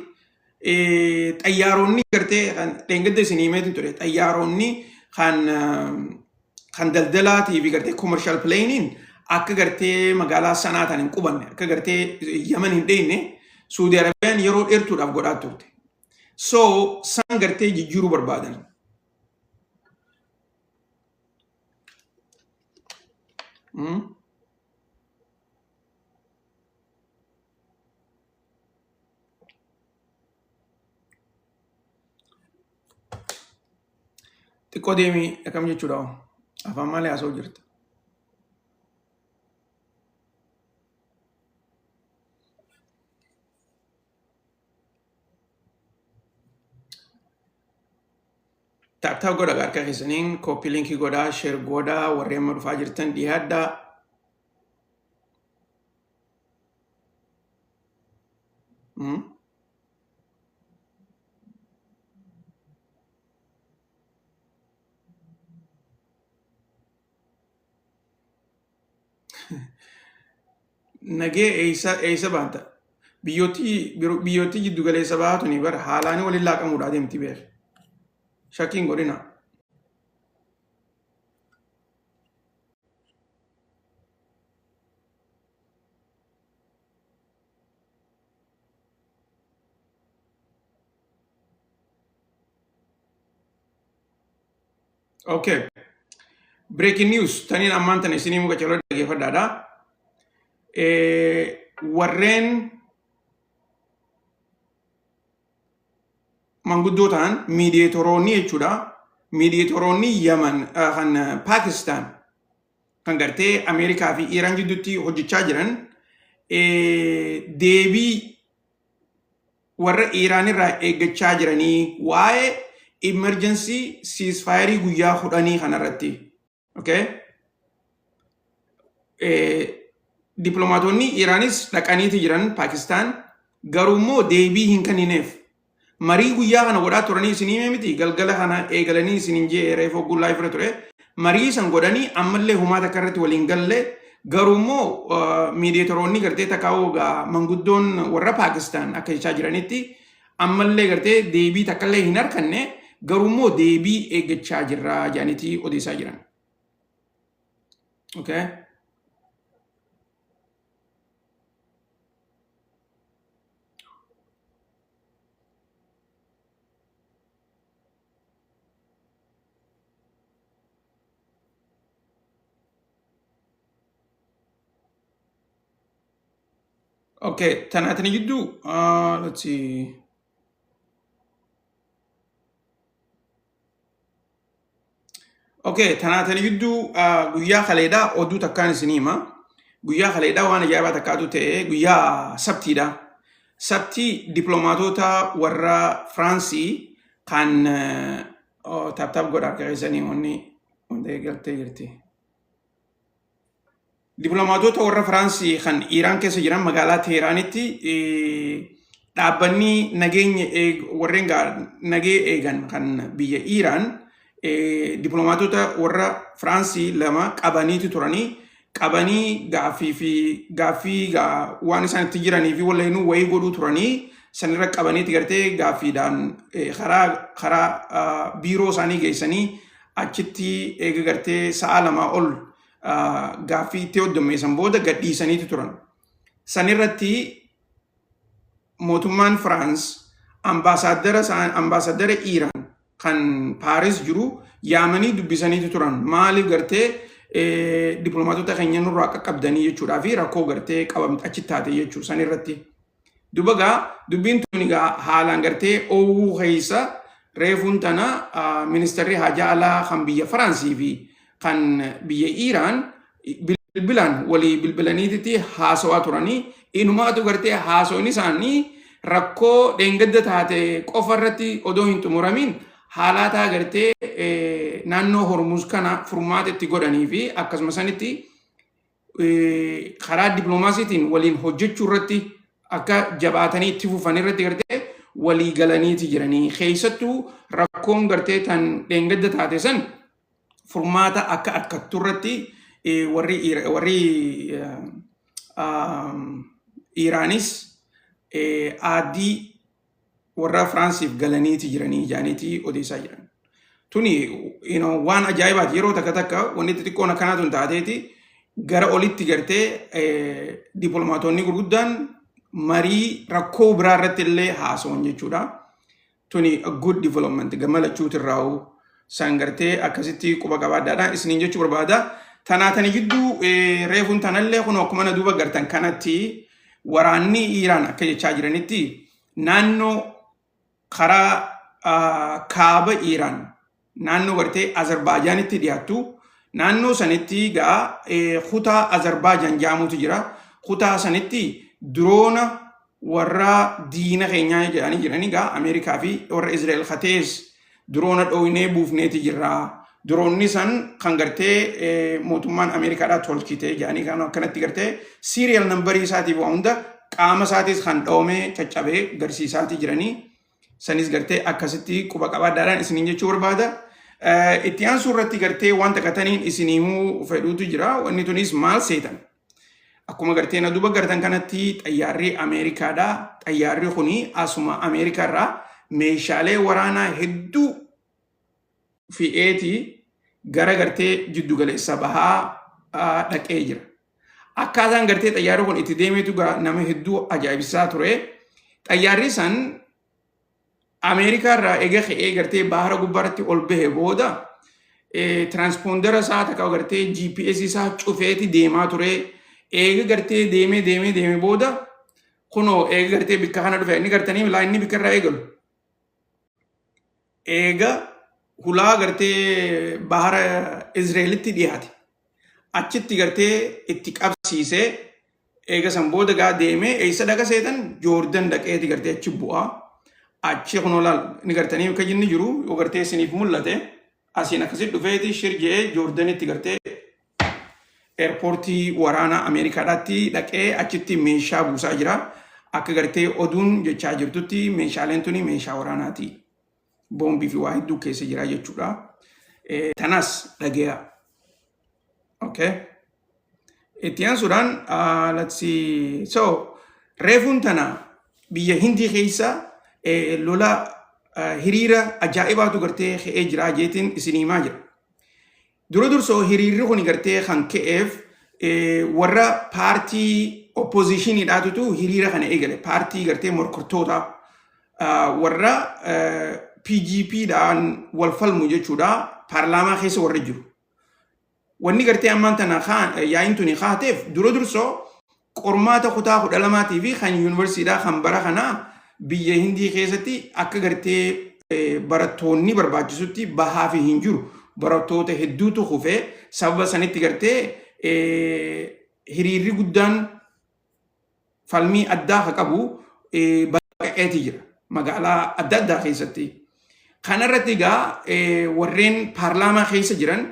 Speaker 1: Xayyaaronni gartee kan dheengadda isin himeetiin ture, xayyaaronni kan daldalaatii fi gartee commercial plane akka gartee magaalaa Sanaa tan hin qubanne, akka gartee Yaman hin dheeyne Suudi Arabiyaan yeroo dheertuudhaaf godhaa turte. So san gartee jijjiiruu barbaadan. Xiqqoo deemii akkam jechuudha? Afaan maalii haasa'u jirta? Tap tap godha harka keessaniin, copy linkii godhaa, share godhaa, warri amma dhufaa jirtan dhiyaadhaa. Nagee eessa eessa baata? Biyyootii jiddu galeessa baatuni bara haalaanii waliin laaqamuudha adeemti beer. Shakkiin godhina. Okay. Breaking news taniin ammaan tana isinii muka caloo dhaggeeffadhaadha. Warreen manguddoo ta'an miidiyeetoroonni jechuudha. Miidiyeetoroonni Yaman kan Paakistaan kan gartee Ameerikaa fi Iiraan jidduutti hojjechaa jiran deebii warra Iiraan irraa eeggachaa jiranii waa'ee emergency ceasefire guyyaa 10 kanarratti. Okay? Diplomaatonni Iiraanis dhaqaniiti jiran Paakistaan, garuu immoo deebii hin kennineef. Marii guyyaa kana godhaa turanii isin hime miti, galgala kana eegalanii isin hin jee reefu hogguu live irra ture. Marii san godhanii ammallee humaa takka irratti waliin galle, garuu immoo miidiyeetoroonni gartee takkaa'uu gaa manguddoon warra Paakistaan akka jechaa jiranitti ammallee gartee deebii takkallee hin harkanne, garuu immoo deebii eeggachaa jirra jedhaniiti odeessaa jiran. Okay. Okay, tanaatini gidduu let's see. Okay, tanaatani gidduu guyyaa kaleedhaa oduu takkaan isinii hima. Guyyaa kaleedhaa waan ajaa'ibaa takkaatu ta'e, guyyaa sabtiidha. Sabtii dippiloomaatota warra Firaansii kan tap tap godha harka keessanii wanni wanta eegaltee jirti. Dippiloomaatota warra Firaansii kan Iiraan keessa jiran magaalaa Teeraanitti dhaabbanni nageenya warreen nagee eegan kan biyya Iiraan dippiloomaatota warra Firaansii lama qabaniiti turanii, qabanii gaaffii fi gaaffii waan isaan itti jiranii fi walleenuu wayii godhuu turanii sanirra qabaniiti gartee gaaffiidhaan karaa biiroo isaanii geessanii achitti eega gartee sa'a 2 ol gaaffii itti hoddommeessan booda gadhiisaniitu turan. Sanirratti mootummaan Firaans ambaasaaddara Iiraan kan Paaris jiru yaamanii dubbisaniitu turan. Maaliif gartee dippiloomaatota keenya nurraa qaqqabdanii jechuudhaa fi rakkoo gartee qabamte achi taate jechuu sanirratti. Duba gaa dubbiin tuni gaa haalaan gartee oowwuu keessa reefuun tana ministeerri haajaa alaa kan biyya Faraansii fi kan biyya Iiraan bilbilaan walii bilbilaniititti haasawaa turanii, inumaatu gartee haasawni isaanii rakkoo dheengadda taate qofa irratti odoo hin xumuramiin haalaataa gartee naannoo Hormuz kana furmaata itti godhanii fi akkasuma sanitti karaa dippiloomaasiitiin waliin hojjechuu irratti akka jabaatanii itti fufan irratti gartee walii galaniiti jiranii. Keessattuu rakkoon gartee tan dheengadda taate san furmaata akka argattu irratti warri Iiraanis aaddii warra Firaansiif galaniiti jiranii jaaniiti odeessaa jiran. Tuni waan ajaa'ibaati, yeroo takka takka wanni xixiqqoon akkanaa tun taateeti gara olitti gartee dippiloomaatonni gurguddaan marii rakkoo biraa irratti illee haasawan jechuudha. Tuni a good development gama lachuutirraa'u san gartee akkasitti quba qabaadhaadha isiniin jechuu barbaada. Tanaa tani gidduu reefuun tanallee kun akkuma na duuba gartan kanatti waraanni Iiraan akka jechaa jiranitti naannoo karaa kaaba Iiraan naannoo gartee Azerbaaijaanitti dhiyaattu naannoo sanitti gaa kutaa Azerbaajaan jedhamutu jira. Kutaa sanitti diroona warra diina keenyaa jedhanii jiranii gaa Ameerikaa fi warra Israa'el katees diroona dhooynee buufneeti jirra. Diroonni san kan gartee mootummaan Ameerikaadhaa tolchite jedhanii kan akkanatti gartee siiriyaal nambarii isaatiif waa hunda qaama isaatis kan dhoomee caccabee garsiisaatii jiranii. Sanis gartee akkasitti quba qabaadhaadhaan isiniin jechuu barbaada. Itti aansuu irratti gartee wanta kataniin isinii himuu fedhuutu jira. Wanni tunis maal seetan? Akkuma gartee na duuba gartan kanatti xayyaarri Ameerikaadha. Xayyaarri kuni asuma Ameerikaarraa meeshaalee waraanaa hedduu fe'eeti gara gartee jiddugaleessa bahaa dhaqee jira. Akkaataan gartee xayyaarri kun itti deemeetu nama hedduu ajaa'ibsiisaa ture. Xayyaarri san Ameerikaarraa eega ka'ee gartee bahara gubbaarratti ol bahe booda transponder isaa takka gartee GPS isaa cufeeti deemaa ture. Eega gartee deemee deemee deemee booda kunoo eega gartee bikka kana dhufe inni gartanii laa inni bikka irraa eegalu. Eega hulaa gartee bahara Izraelitti dhiyaate. Achitti gartee itti qabsiisee eega san booda gaa deemee eessa dhaqa seetan? Joordan dhaqeeti gartee achi bu'aa. Achi kunoo laal ni gartanii akka inni jiru yoo gartee isiniif mul'ate asiin akkasitti dhufeeti shir je'ee Joordanitti gartee airportii waraanaa Ameerikaadhaatti dhaqee achitti meeshaa buusaa jira. Akka gartee oduun jechaa jirtutti meeshaaleen tuni meeshaa waraanaati. Boombii fi waa hedduu keessa jira jechuudha. Tanas dhageeya. Okay. Itti aansuudhaan, let's see. So, reefuun tana biyya Hindii keessa lola hiriira ajaa'ibaatu gartee ka'ee jira jeetiin isin himaa jira. Dura dursoo hiriirri kun gartee kan ka'eef warra paartii oppositioniidhaatutu hiriira kana eegale. Paartii gartee morkortoota warra BJPdhaan wal falmu jechuudha. Paarlaamaa keessa warra jiru. Wanni gartee ammaan tana yaa'iin tuni kaateef dura dursoo qormaata kutaa 12 fi kan yuunivarsiitiidhaa kan bara kanaa biyya Hindii keessatti akka gartee barattoonni barbaachisutti bahaa fi hin jiru. Barattoota hedduutu kufee sababa sanitti gartee hiriirri guddaan falmii addaa ka qabu baqaqeeti jira magaalaa adda addaa keessatti. Kanarratti egaa warreen paarlaamaa keessa jiran,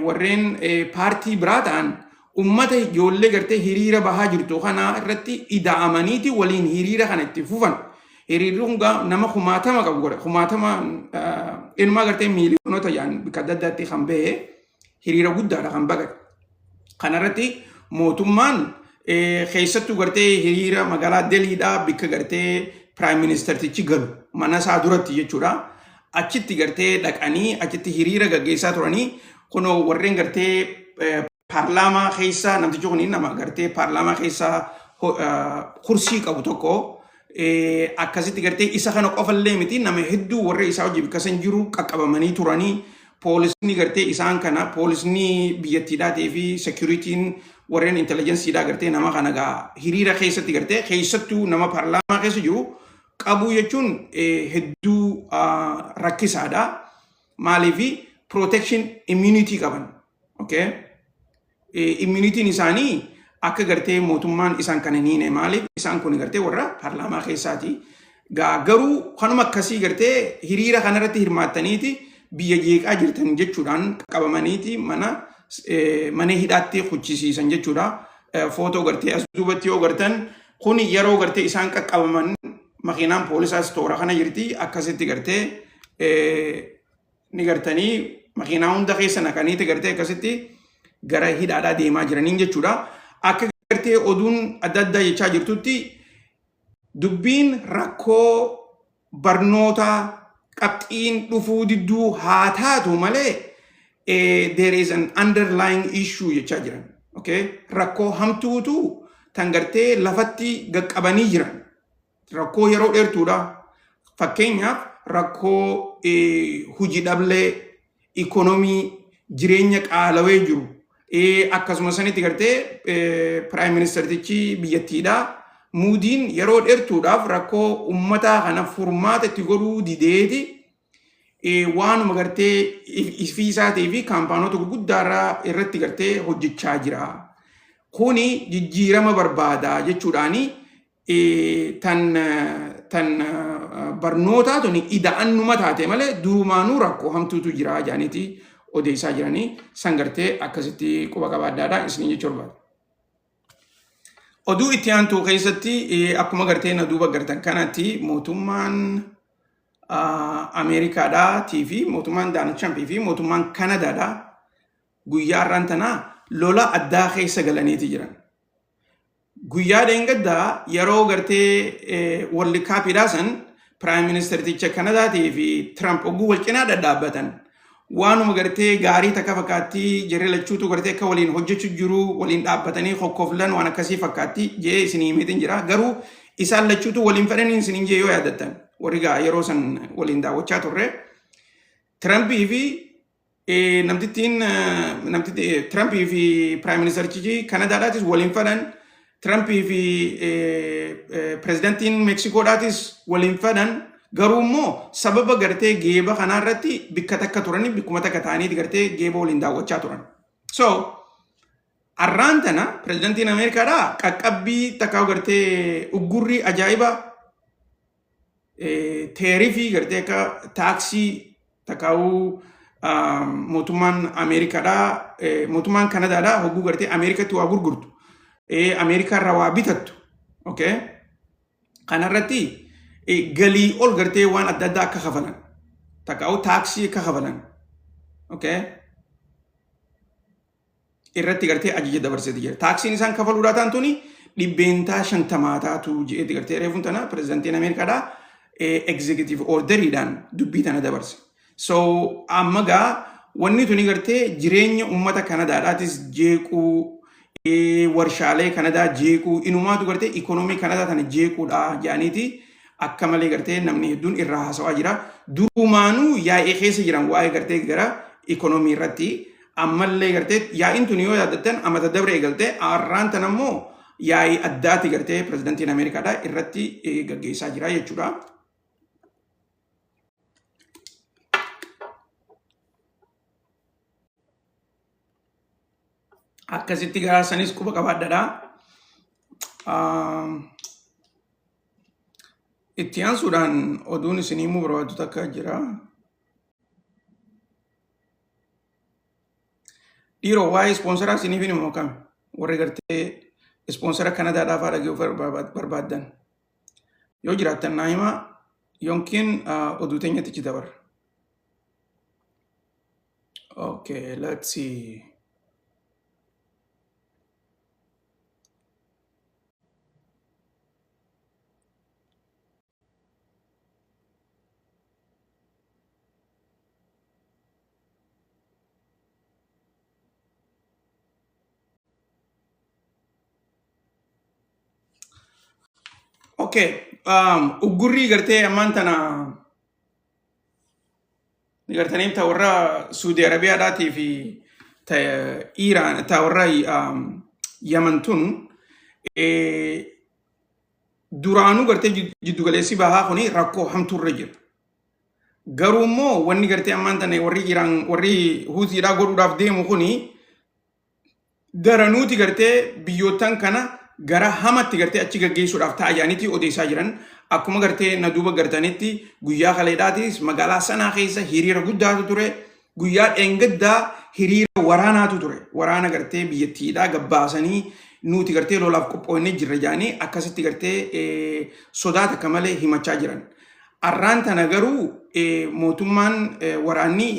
Speaker 1: warreen paartii biraa ta'an, ummata ijoollee gartee hiriira bahaa jirtu kana irratti ida'amaniiti waliin hiriira kana itti fufan. Hiriirri kun nama kumaatama qabu godha. Kumaatama inumaa gartee miiliyoonota jedhan bakka adda addaatti kan bahe hiriira guddaadha kan baqate. Kanarratti mootummaan keessattuu gartee hiriira magaalaa Deliidhaa bakka gartee prime ministertichi galu mana isaa duratti jechuudha. Achitti gartee dhaqanii achitti hiriira gaggeessaa turanii kunoo warreen gartee paarlaamaa keessa namtichi kun nama gartee paarlaamaa keessa kursii qabu tokko akkasitti gartee isa kana qofallee miti, nama hedduu warra isaa hojii bakka san jiru qaqqabamanii turanii. Poolisni gartee isaan kana, poolisni biyyattiidhaatii fi securityn warreen intelligenceiidhaa gartee nama kana gaa hiriira keessatti gartee keessattuu nama paarlaamaa keessa jiru qabuu jechuun hedduu rakkisaadha. Maaliifi protection immunity qaban. Okay? Immunityn isaanii akka gartee mootummaan isaan kana hin hiine. Maaliif isaan kun gartee warra paarlaamaa keessaati. Gaa garuu kanuma akkasii gartee hiriira kanarratti hirmaattaniiti biyya jeeqaa jirtan jechuudhaan qabamaniiti mana hidhaatti huchisiisan jechuudha. Footoo gartee as duubatti yoo gartan kun yeroo gartee isaan qaqqabaman makiinaan poolisaas toora kana jirti. Akkasitti gartee ni gartanii makiinaa hunda keessa naqaniiti gartee akkasitti gara hidhaadhaa deemaa jiraniin jechuudha. Akka gartee oduun adda addaa jechaa jirtutti dubbiin rakkoo barnoota qabxiin dhufuu didduu haa taatu malee there is an underlying issue jechaa jiran. Okay? Rakkoo hamtuutu tan gartee lafatti qaqqabanii jiran. Rakkoo yeroo dheertuudha. Fakkeenyaaf rakkoo hojii dhablee, ikonomii, jireenya qaalawee jiru. Akkasuma sanitti gartee prime ministertichi biyyattiidha. Moodiin yeroo dheertuudhaaf rakkoo uummataa kana furmaata itti godhuu dideeti waanuma gartee ifii isaatii fi kaampaanota gurguddaa irratti gartee hojjechaa jira. Kuni jijjiirama barbaada jechuudhaani tan barnootaa tuni ida'annuma taate malee durumaanuu rakkoo hamtuutu jira jedhaniiti odeessaa jiranii. San gartee akkasitti quba qabaaddaadha isin jechuu barbaada. Oduu itti aantu keessatti akkuma gartee na duuba gartan kanatti mootummaan Ameerikaadhaatii fi mootummaan Donald Trumpii fi mootummaan Kanadaadhaa guyyaa har'aan tanaa lola addaa keessa galaniiti jiran. Guyyaa dheengaddaa yeroo gartee World Cupiidhaa san Prime Ministerticha Kanadaatii fi Trump ogguu wal cinaa dhadhaabbatan waanuma gartee gaarii takka fakkaattii, jarri lachuutu gartee akka waliin hojjechuu jiru, waliin dhaabbatanii kokkoflan, waan akkasii fakkaatti jee isinii himeetiin jira. Garuu isaan lachuutu waliin fedhanii isiniin jee yoo yaadattan, warri gaa yeroo san waliin daawwachaa turre. Trumpii fi namtittiin namtitti Trumpii fi Prime Ministerichi Kanadaadhaatis waliin fedhan, Trumpii fi pirezidantiin Meksikoodhaatis waliin fedhan. Garuu immoo sababa gartee geeba kanaa irratti bikka takka turanii, bikkuma takka ta'aniiti gartee geeba waliin daawwachaa turan. So arraan tana pirezidantiin Ameerikaadhaa qaqqabbii takkaa gartee uggurrii ajaa'ibaa tariffii gartee akka taaksii takkaa'uu mootummaan Ameerikaadhaa, mootummaan Kanadaadhaa hogguu gartee Ameerikatti waa gurgurtu, Ameerikaa irraa waa bitattu, okay? Kanarratti galii ol gartee waan adda addaa akka kafalan, takkaa'uu taaksii akka kafalan, okay? Irratti gartee ajaja dabarseeti jira. Taaksiin isaan kafaluudhaa ta'an tuni 50% taatu je'eeti gartee reefuun tana pirezidantiin Ameerikaadhaa executive orderiidhaan dubbii tana dabarse. So amma gaa wanni tuni gartee jireenya uummata Kanadaadhaatis jeequu, warshaalee Kanadaa jeequu, inumaatu gartee ikoonoomii Kanadaa tana jeequudha jedhaniiti akka malee gartee namni hedduun irraa haasawaa jira. Durumaanuu yaa'ii keessa jiran waa'ee gartee gara ikoonoomii irratti ammallee gartee yaa'iin tun yoo yaadattan amata dabre eegalte. Har'aan tan ammoo yaa'ii addaati gartee pirezidantiin Ameerikaadhaa irratti gaggeessaa jira jechuudha. Akkasitti garaa sanis quba qabaadhadha. Itti aansuudhaan oduun isinii himuu barbaadu takka jira. Dhiiroo, waa'ee sponsoraa isiniif hin himu kam? Warri gartee sponsora Kanadaadhaaf haadha dhaga'uu barbaaddan. Yoo jiraattan naa himaa, yookiin oduu teenyatti ichi dabarra. Okay, let's see. Okay, uggurrii gartee ammaan tana gartanii ta warra Suudi Arabiyaadhaatii fi ta Iiraan, ta warra Yaman tun, duraanuu gartee jiddugaleessi bahaa kuni rakkoo hamtuurra jira. Garuu immoo wanni gartee ammaan tana warri Iraan, warri Huutiidhaa godhuudhaaf deemu kuni daranuuti gartee biyyoottan kana gara hamatti gartee achi gaggeessuudhaaf ta'a jedhaniiti odeessaa jiran. Akkuma gartee na duuba gartanitti guyyaa kaleedhaatis magaalaa Sanaa keessa hiriira guddaatu ture. Guyyaa dheengaddaa hiriira waraanaatu ture. Waraana gartee biyyattiidhaa gabbaasanii nuti gartee lolaaf qophoofnee jirra jedhanii akkasitti gartee sodaa takka malee himachaa jiran. Arraan tana garuu mootummaan waraanni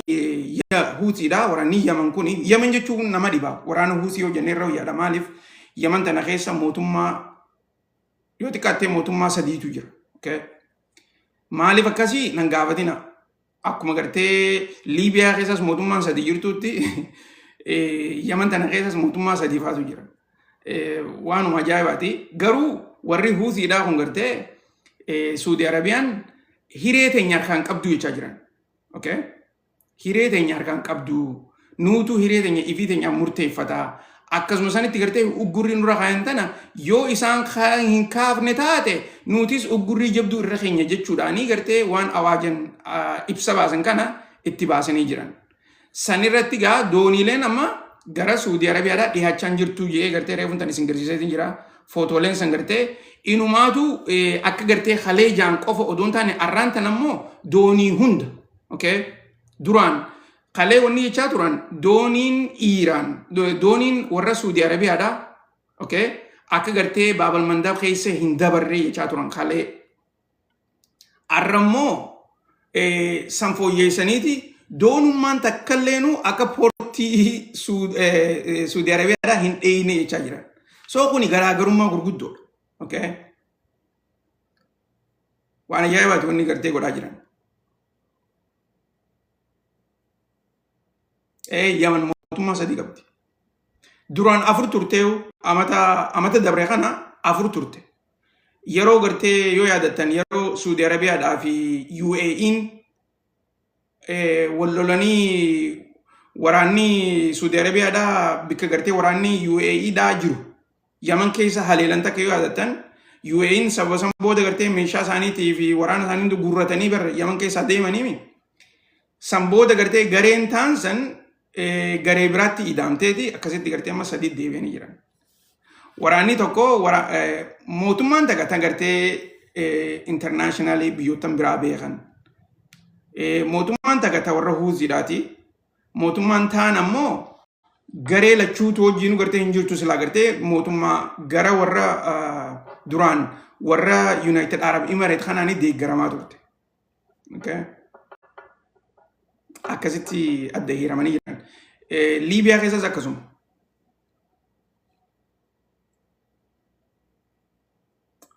Speaker 1: Huutiidha. Waraanni Yaman kuni, Yaman jechuun nama dhiba. Waraana Huutii yoo jennee irra wayyaadha. Maaliif? Yaman tana keessa mootummaa yoo xiqqaattee mootummaa sadiitu jira. Okay? Maaliif akkasii nan gaafatina. Akkuma gartee Liibiyaa keessas mootummaan sadi jirtutti Yaman tana keessas mootummaa sadii faatu jira. Waanuma ajaa'ibaati. Garuu warri Huutiidhaa kun gartee Suudi Arabiyaan hiree teenya harkaan qabdu jechaa jiran. Okay? Hiree teenya harkaan qabdu. Nuutu hiree teenya ifii teenyaaf murteeffata. Akkasuma sanitti gartee uggurrii nurra kaayan tana yoo isaan hin kaafne taate nutis uggurrii jabduu irra keenya jechuudhaanii gartee waan awaajan ibsa baasan kana itti baasanii jiran. Sanirratti gaa dooniileen amma gara Suudii Arabiyaadhaa dhiyaachaa hin jirtu jedhee gartee reefuun tan isin garsiiseetiin jira. Footooleen san gartee inumaatu akka gartee halee jaan qofa odoo hin taane arraan tan ammoo doonii hunda. Okay? Duraan kalee wanni jechaa turan dooniin Iiraan, dooniin warra Suudii Arabiyaadhaa, okay? Akka gartee Baabal Mandaab keessa hin dabarree jechaa turan kalee. Arra immoo san fooyyeessaniiti doonummaan takkalleenu akka poortii Suudii Arabiyaadhaa hin dheeyne jechaa jiran. So kuni garaagarummaa gurguddoodha. Okay? Waan ajaa'ibaati wanni gartee godhaa jiran. Yaman mootummaa sadii qabdi. Duraan afur turteeyu amata dabre kana afur turte. Yeroo gartee yoo yaadattan yeroo Suudi Arabiyaadhaa fi UAE'n wal lolanii waraanni Suudi Arabiyaadhaa bikka gartee waraanni UAEdhaa jiru Yaman keessa haleelan takka yoo yaadattan UAE'n sababa san booda gartee meeshaa isaaniitii fi waraana isaanii hunda guurratanii bar Yaman keessaa deemaniimi. San booda gartee gareen taan san garee biraatti idaamteeti akkasitti gartee amma sadii deebi'anii jiran. Waraanni tokko mootummaan takka tan gartee intarnaashinaalii biyyoottan biraa beekan. Mootummaan takka ta warra Huuziidhaati. Mootummaan taan ammoo garee lachuutu wajjin gartee hin jirtu silaa gartee mootummaa gara warra duraan warra United Arab Emirates kanaanii deeggaramaa turte. Okay. Akkasitti adda hiramanii jiran. Liibiyaa keessas akkasuma.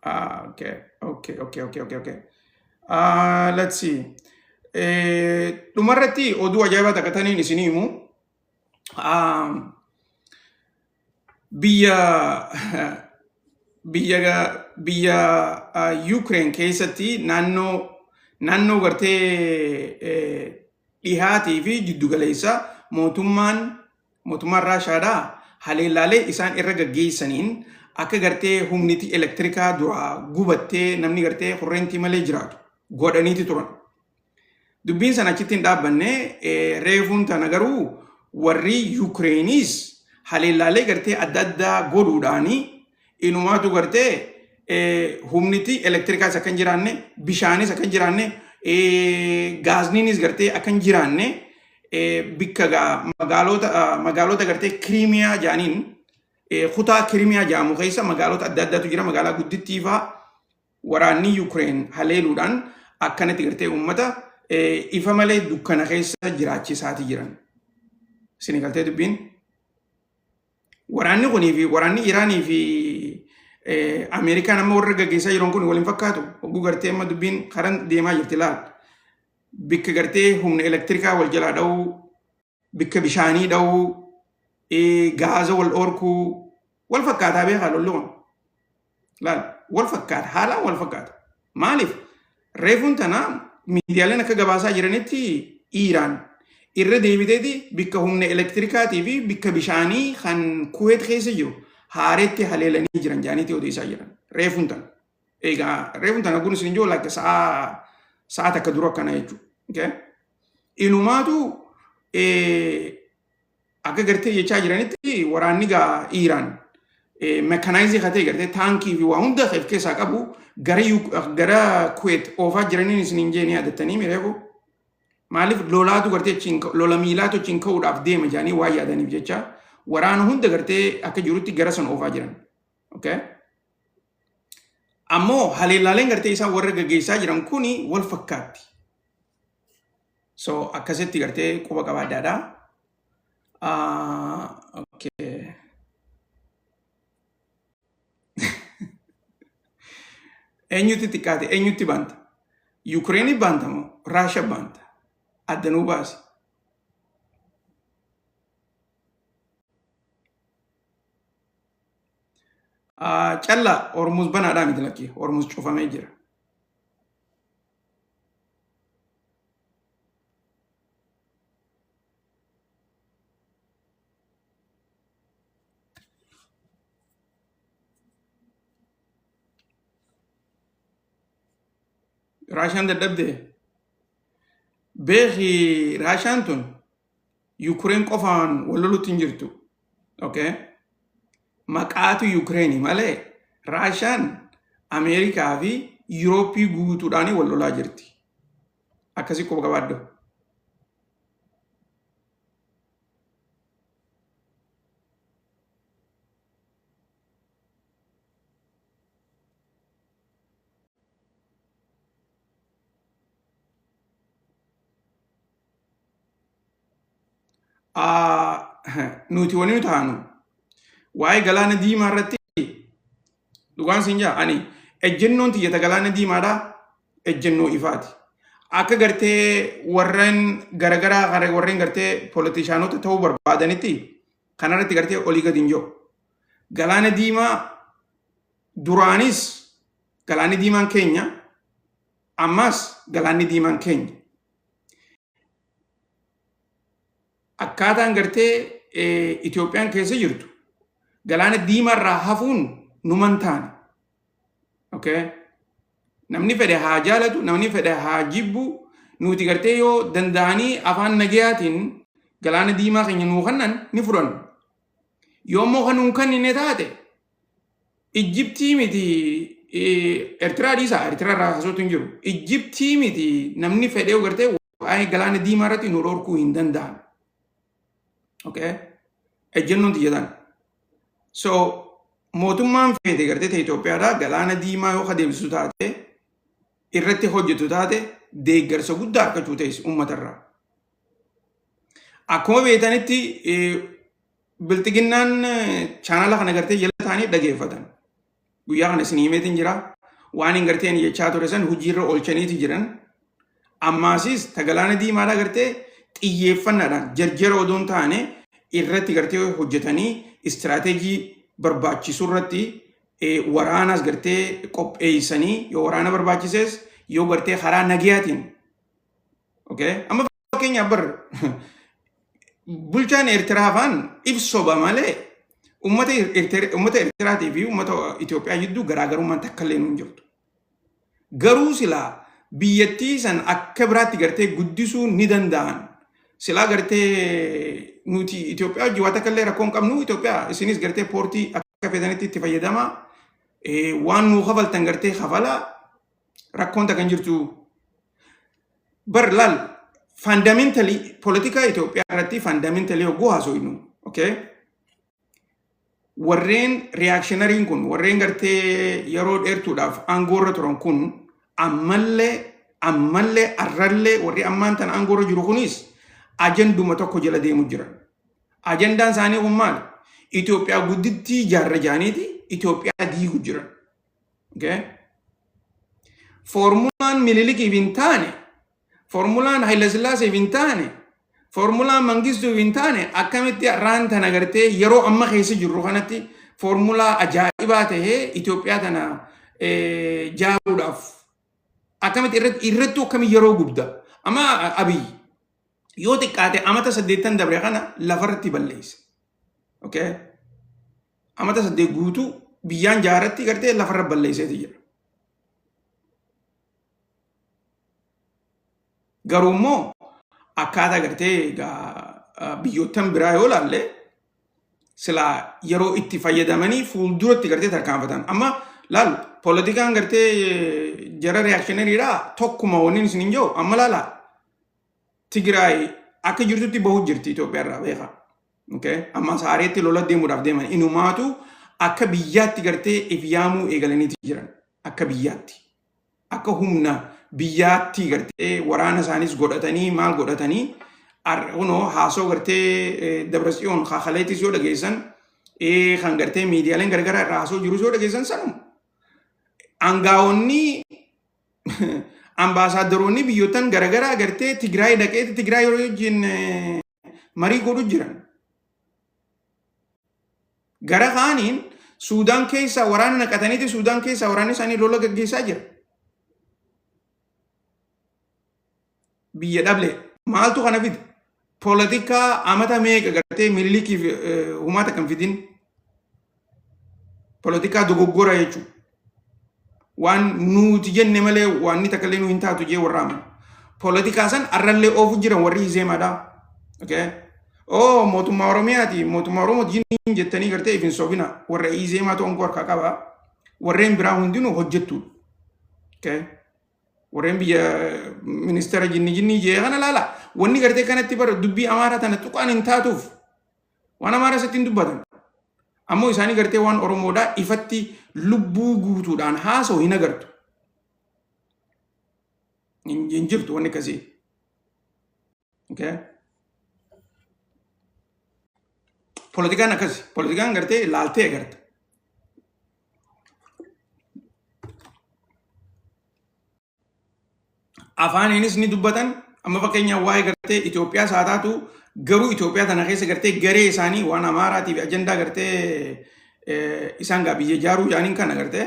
Speaker 1: Ah, okay, okay, okay, okay, okay, okay. Let's see. Dhumarratti oduu ajaa'ibaa takka taniin isinii himu. Biyya Ukraine keessatti naannoo gartee dhihaatii fi jiddugaleessa mootummaan Raashaadhaa haleellaalee isaan irra gaggeessaniin akka gartee humniti elektirikaa duraa gubattee namni gartee kurreentii malee jiraatu godhaniiti turan. Dubbiin sana achitti hin dhaabbanne. Reefuun tana garuu warri Yukireeniis haleellaalee gartee adda addaa godhuudhaani inumaatu gartee humniti elektirikaas akka hin jiraanne, bishaanis akka hin jiraanne, gaazniinis gartee akka hin jiraanne bikka magaalota gartee Kiriimiyaa jedhaniin, kutaa Kiriimiyaa jedhamu keessa magaalota adda addaatu jira, magaalaa guddittii fa'aa waraanni Yukireen haleeluudhaan akkanatti gartee uummata ifa malee dukkana keessa jiraachisaati jiran. Isin galtee dubbiin? Waraanni kunii fi waraanni Iraanii fi Ameerikaan amma warra gaggeessaa jiran kun waliin fakkaatu. Hogguu gartee amma dubbiin karan deemaa jirti laal. Bikka gartee humna elektirikaa wal jalaa dha'uu, bikka bishaanii dha'uu, gaaza wal dhorkuu wal fakkaataa beekaa lolli kun. Laal wal fakkaata, haalaan wal fakkaata. Maaliif reefuun tana miidiyaaleen akka gabaasaa jiranitti Iiraan irra deebiteeti bikka humna elektirikaatii fi bikka bishaanii kan Kuweet keessa jiru haareetti haleelanii jiran jaaniitii odeessaa jiran reefuun tana. Egaa reefuun tana kun isin jiru like sa'a takka dura akkana jechuudha. Okay? Inumaatu akka gartee jechaa jiranitti waraanni gaa Iiraan mekanaayizii katee gartee taankii fi waa hunda of keessaa qabu gara Kuweet oofaa jiraniin isin hin jee ni yaadattanii mireefu. Maaliif lolaatu gartee achiin lola miilaatu achiin ka'uudhaaf deema jedhanii waan yaadaniif jecha waraana hunda gartee akka jirutti gara san oofaa jiran. Okay? Ammoo haleellaaleen gartee isaan warra gaggeessaa jiran kuni wal fakkaatti. So akkasitti gartee quba qabaadhaadha. Okay. Eenyutti xiqqaate, eenyutti baanta? Yukireeni baanta moo Raasha baanta? Addanuu baasi. Callaa Hormuz banaadhaa miti, lakkii, Hormuz cufamee jira. Raashaan dadhabde beeki. Raashaan tun Yukureen qofaan wal lolutti hin jirtu. Okay? Maqaatu Yukireeni malee Raashaan Ameerikaa fi Yurooppii guutuudhaan wal lolaa jirti. Akkasii quba qabaadhu. Nuti wani taanu waa'ee galaana diimaa irratti Dhugaan siin jaa ani ejjennoon tiyya galaana diimaadhaa ejjennoo ifaati. Akka gartee warreen garagaraa warreen gartee polotishaanota ta'uu barbaadanitti kanarratti gartee olii gadi hin jiru. Galaana diimaa duraanis galaanni diimaan keenya, ammas galaanni diimaan keenya. Akkaataan gartee Itoophiyaan keessa jirtu galaana diimaarraa hafuun numan taane. Okay? Namni fedhe haa jaalatu, namni fedhe haa jibbu, nuti gartee yoo danda'anii afaan nagayaatiin galaana diimaa keenya nuu kennan ni fudhanna. Yoo immoo kan nuun kennine taate, Ijjiptii miti, Eertiraa dhiisaa, Eertiraa irraa haasootu hin jiru. Ijjiptii miti, namni fedhee gartee waa'ee galaana diimaa irratti nu dhorkuu hin danda'an. Okay? Ejjennoon tiyya. So mootummaan feete gartee ta'e Itoophiyaadhaa galaana diimaa yoo adeemsisu taate, irratti hojjetu taate, deeggarsa guddaa argachuu ta'es uummatarraa. Akkuma beektanitti bilxiginnaan chaanala kana gartee jala ta'anii dhageeffatan. Guyyaa kana isin himeetiin jira. Waan hin gartee jechaa ture san hojiirra oolchaniiti jiran. Ammaasis ta galaana diimaadhaa gartee xiyyeeffannaadhaan jarjara odoo hin taane irratti gartee hojjetanii istiraateejii barbaachisu irratti waraanas gartee qopheessanii, yoo waraana barbaachises, yoo gartee karaa nagayaatiin. Okay? Amma fakkeenyaaf bar bulchaan Eertiraa afaan ibsoba malee uummata Eertiraatii fi uummata Itoophiyaa jidduu garaagarummaan takka illee hin jirtu. Garuu silaa biyyattii san akka biraatti gartee guddisuu ni danda'an. Silaa gartee nuti Itoophiyaa wajjin waa takka illee rakkoo hin qabnu. Itoophiyaa isinis gartee poortii akka fedhanitti itti fayyadamaa. Waan nuu kafaltan gartee kafalaa, rakkoon takka hin jirtu. Bar laal, fundamentally poolitikaa Itoophiyaa irratti fundamentally hogguu haasofnu, okay? Warreen reactionaryn kun, warreen gartee yeroo dheertuudhaaf aangoorra turan kun, ammallee arrallee warri ammaan tana aangoorra jiru kunis ajanduma tokko jala deemu jiran. Ajandaan isaanii kun maali? Itoophiyaa guddittii ijaarra jaaniiti Itoophiyaa diigu jiran. Okay? Foormulaan Minilikiif hin taane, foormulaan Hayilasillaaseef hin taane, foormulaan Mangistuuf hin taane, akkamitti har'aan tana gartee yeroo amma keessa jirru kanatti foormulaa ajaa'ibaa tahee Itoophiyaa tana jaaruudhaaf akkamitti irrattuu akkami yeroo gubda? Amma Abiy yoo xiqqaate amata 8 dabre kana lafarratti balleesse. Okay? Amata 8 guutuu biyyaan jaaratti gartee lafarra balleesseeti jira. Garuu immoo akkaataa gartee egaa biyyoottan biraa yoo ilaalle, silaa yeroo itti fayyadamanii fuulduratti gartee tarkaanfatan. Amma laal, poolitikaan gartee jara reactionarydha tokkuma wanni isin hin jiru. Amma laala, Tigraay akka jirtutti bahu jirti Itoophiyaa irraa, beekaa. Okay? Amma saareetti lola deemuudhaaf deeman, inumaatu akka biyyaatti gartee if yaamuu eegalaniiti jiran, akka biyyaatti. Akka humna biyyaatti gartee waraana isaanis godhatanii maal godhatanii, kunoo haasoo gartee Dabratsiyoon Kaakaleetis yoo dhageessan, kan gartee miidiyaaleen garagaraa irraa haasoo jirus yoo dhageessan sanuma. Aangaa'onni, ambaasaadaroonni biyyoottan garagaraa gartee Tigraay dhaqeeti Tigraay yeroo wajjin marii godhu jiran. Gara kaaniin Suudaan keessaa waraana naqataniiti Suudaan keessaa waraanni isaanii lola gaggeessaa jira. Biyya dhable maaltu kana fide? Poolitikaa amata meeqa gartee Minilikiif humaata kan fidin. Poolitikaa dogoggora jechuudha. Waan nuti jenne malee waan inni takka illee nu hin taatu jee warra amanu. Poolitikaa san arrallee oofu jiran warri Izeemaadha. Okay? Oh, mootummaa Oromiyaati, mootummaa Oromoo jiniin jettanii gartee if hin sobina. Warra Izeemaatu aangoo harkaa qaba. Warreen biraa hundinuu hojjettuudha. Okay? Warreen biyya ministeera jinni jinni jee kana laala. Wanni gartee kanatti bara dubbii Amaaraa tana tuqaan hin taatuuf. Waan Amaaraa sitti hin dubbatan. Ammoo isaanii gartee waan Oromoodhaa ifatti lubbuu guutuudhaan haasa'u hin agartu. Hin jirtu wanni akkasii. Okay? Poolitikaan akkasi. Poolitikaan gartee laaltee agarta. Afaaniinis ni dubbatan. Amma fakkeenyaaf waa'ee gartee Itoophiyaas haa taatu, garuu Itoophiyaa tana keessa gartee garee isaanii waan Amaaraatiif ajandaa gartee isaan gaa biyya ijaaruu jedhaniin kana gartee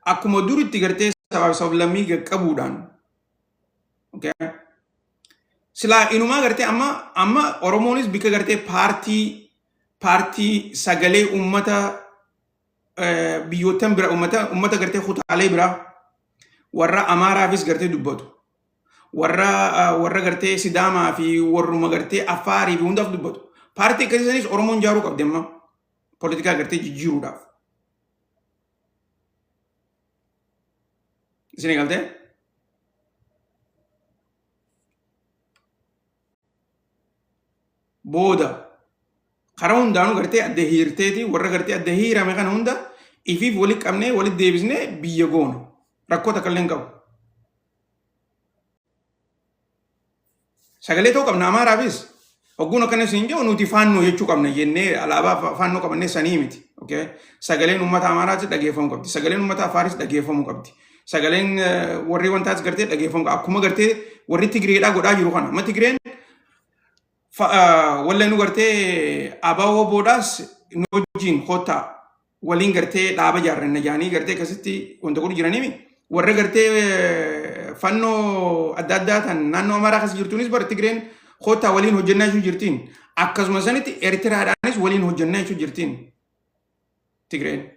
Speaker 1: akkuma duritti gartee sabaaf sablammii qaqqabuudhaan. Okay. Silaa inumaa gartee amma Oromoonis bikka gartee paartii sagalee uummata biyyoottan bira, uummata gartee kutaalee biraa, warra Amaaraafis gartee dubbatu, warra gartee Sidaamaa fi warruma gartee Affaarii fi hundaaf dubbatu. Paartii akkasii sanis Oromoon ijaaruu qabdi amma poolitikaa gartee jijjiiruudhaaf. Isin galtee? Booda karaa hundaanuu gartee adda hiirteeti, warra gartee adda hiirame kana hunda ifiif walitti qabnee walitti deebisnee biyya goona. Rakkoo takka illee hin qabu. Sagalee ta'uu qabna Amaaraafis. Hogguun akkana isin jedhu, nuti faannoo jechuu qabna jennee alaabaa faannoo qabannee sanii miti. Okay? Sagaleen uummata Amaaraas dhageeffamuu qabdi. Sagaleen uummata Afaaris dhageeffamuu qabdi. Sagaleen warri wantaas gartee dhageeffamuu qabdi. Akkuma gartee warri Tigreedhaa godhaa jiru kana. Amma Tigreen wallee nu gartee abaaboo boodaas nu wajjin kottaa waliin gartee dhaaba ijaarranna jaanii gartee akkasitti wanta godhu jiraniimi. Warra gartee fannoo adda addaa tan naannoo Amaaraa keessa jirtuunis bara Tigreen kottaa waliin hojjennaa jechuu jirtiin. Akkasuma sanitti Eertiraadhaanis waliin hojjennaa jechuu jirtiin Tigreen.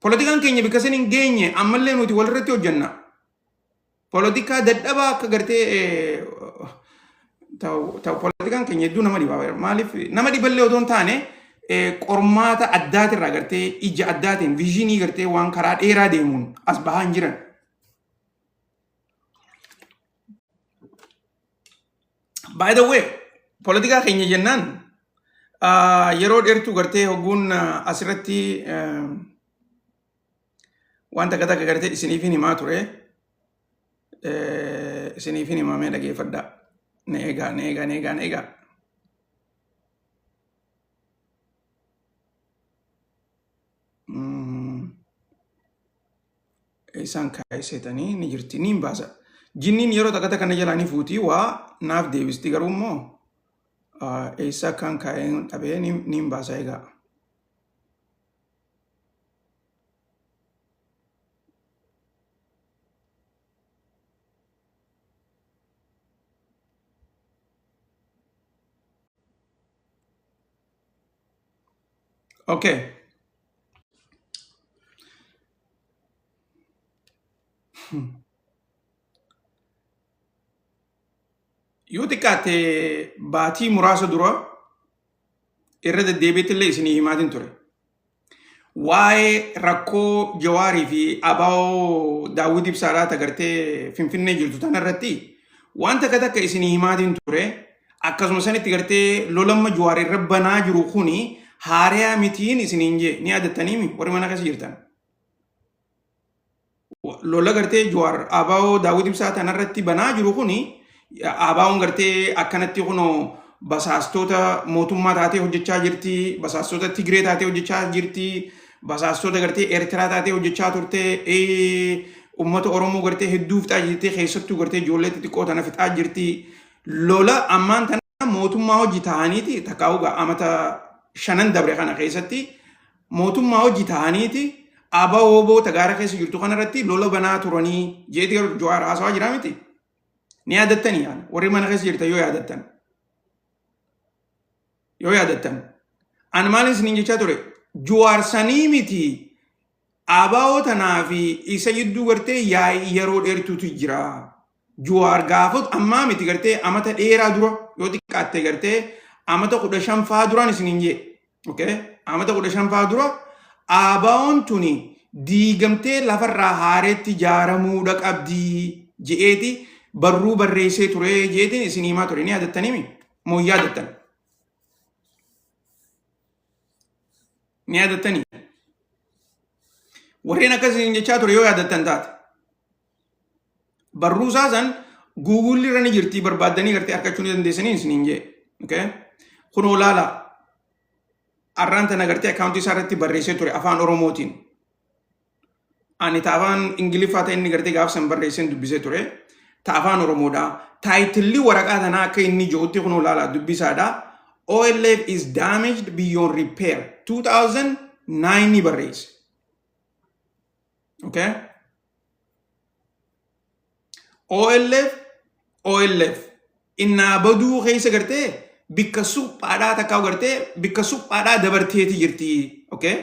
Speaker 1: Poolitikaan keenya bikka san hin geenye, ammallee nuti walirratti hojjenna. Poolitikaa dadhabaa akka gartee ta'u poolitikaan keenya hedduu nama dhiba. Maaliif nama dhiballee otoo hin taane, qormaata addaatirraa gartee ija addaatiin vision gartee waan karaa dheeraa deemuun as bahaa hin jiran. By the way, poolitikaa keenya jennaan, yeroo dheertuu gartee hogguun asirratti waan takka takka gartee isiniifin himaa ture. Isiniifin himamee dhageeffadhaa. Na eegaa, na eegaa, na eegaa, na eegaa. Isaan kaayisatanii ni jirti, ni hin baasa. Jinniin yeroo takka takka na jalaa ni fuutii, waa naaf deebisti, garuu immoo eessa akkaan kaa'een dhabee, ni hin baasa egaa. Okay. Yoo xiqqaate baatii muraasa dura irra deddeebiitti illee isinii himaatiin ture. Waa'ee rakkoo Jawaarii fi Abaa'oo Daawwit Ibsaadhaa tagartee Finfinnee jirtu tana irratti waan takka takka isinii himaatiin ture. Akkasuma sanitti gartee lolamma Jawaar irra banaa jiru kuni haariyaa mitiin isiniin jee ni yaadattaniimi warri mana keessa jirtan. Lola gartee Jawaar Abaa'oo Daawwit Ibsaa tanarratti banaa jiru kuni, Abaa'oon gartee akkanatti kunoo basaastota mootummaa taatee hojjechaa jirti, basaastota Tigree taatee hojjechaa jirti, basaastota gartee Eertiraa taatee hojjechaa turte, uummata Oromoo gartee hedduu fixaa jirti, keessattuu gartee ijoollee xixiqqoo tana fixaa jirti. Lola ammaan tana mootummaa hojii ta'aniiti takkaa'uu amata shanan dabre kana keessatti mootummaa hojii ta'aniiti ABO tagaara keessa jirtu kanarratti lola banaa turanii jeeti Jawaar haasawaa jiraa miti. Ni yaadattanii yaana warri mana keessa jirtan yoo yaadattan. Yoo yaadattan. Ani maalin isiniin jechaa ture? Jawaar sanii miti, ABO tanaa fi isa jidduu gartee yaa'ii yeroo dheertuutu jira. Jawaar gaafot ammaa miti, gartee amata dheeraa dura, yoo xiqqaatte gartee amata 15 faa duraan isiniin jee. Okay? Amata 15 faa dura ABO'n tuni diigamtee lafarraa haareetti ijaaramuudha qabdi je'eeti barruu barreessee ture jeetiin isin himaa ture. Ni yaadattaniimi? Moo hin yaadattan? Ni yaadattanii? Warreen akkas isin jechaa ture yoo yaadattan taate. Barruu isaa san Google irra ni jirti, barbaaddanii gartee argachuu ni dandeessanii isiniin jee. Okay? Kunoo laala, arraan tana gartee akkaawuntii isaa irratti barreessee ture afaan Oromootiin. Ani ta afaan Ingiliffaa ta'e inni gartee gaaf san barreesseen dubbisee ture. Ta afaan Oromoodha. Title-li waraqaa tanaa akka inni jirutti kun ilaalaa dubbisaadha. OLF is damaged beyond repair. 2009 ni barreesse. Okay? OLF innaa baduu keessa gartee bikka suphaadhaa takkaa gartee bikka suphaadhaa dabarteeti jirti. Okay?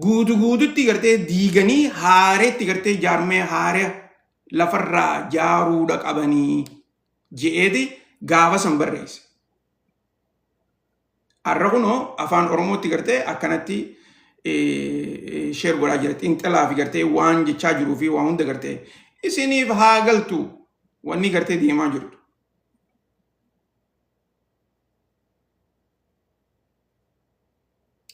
Speaker 1: Guutu guututti gartee diiganii haareetti gartee jaarmee haaree lafarraa jaaruudha qabanii je'eeti gaafa san barreesse. Har'a kunoo afaan Oromootti gartee akkanatti share godhaa jira. Xiinxalaa fi gartee waan jechaa jiruu fi waan hunda gartee isiniif haa galtu wanni gartee deemaa jirtu.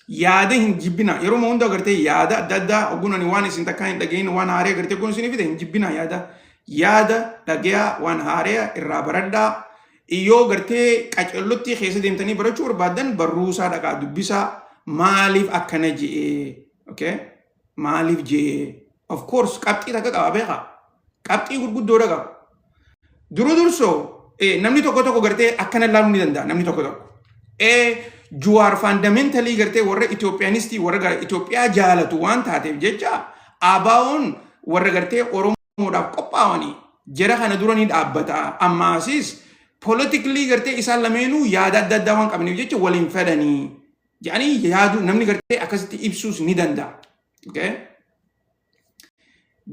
Speaker 1: Yaada hin jibbina. Yeroo hunda gartee yaada adda addaa ogguun ani waan isin takkaa hin dhagahin waan haaree gartee kun isinii fide hin jibbina yaada. Yaada dhagayaa waan haaree irraa baradhaa. Yoo gartee qacellotti keessa deemtanii barachuu barbaaddan barruusaa dhaqaa dubbisaa maaliif akkana je'ee. Okay? Maaliif je'ee. Of course qabxii takka qaba beekaa. Qabxii gurguddoodha qaba. Duru dursoo namni tokko tokko gartee akkana ilaaluu ni danda'a namni tokko tokko. Juwaar fundamentally gartee warra Itoophiyanistii warra gara Itoophiyaa jaalatu waan taateef jecha ABO'n warra gartee Oromoodhaaf qophaa'anii jara kana dura ni dhaabbata. Ammaasis politically gartee isaan lameenuu yaada adda addaa waan qabaniif jecha waliin fedhanii jedhanii yaaduu namni gartee akkasitti ibsuus ni danda'a. Okay?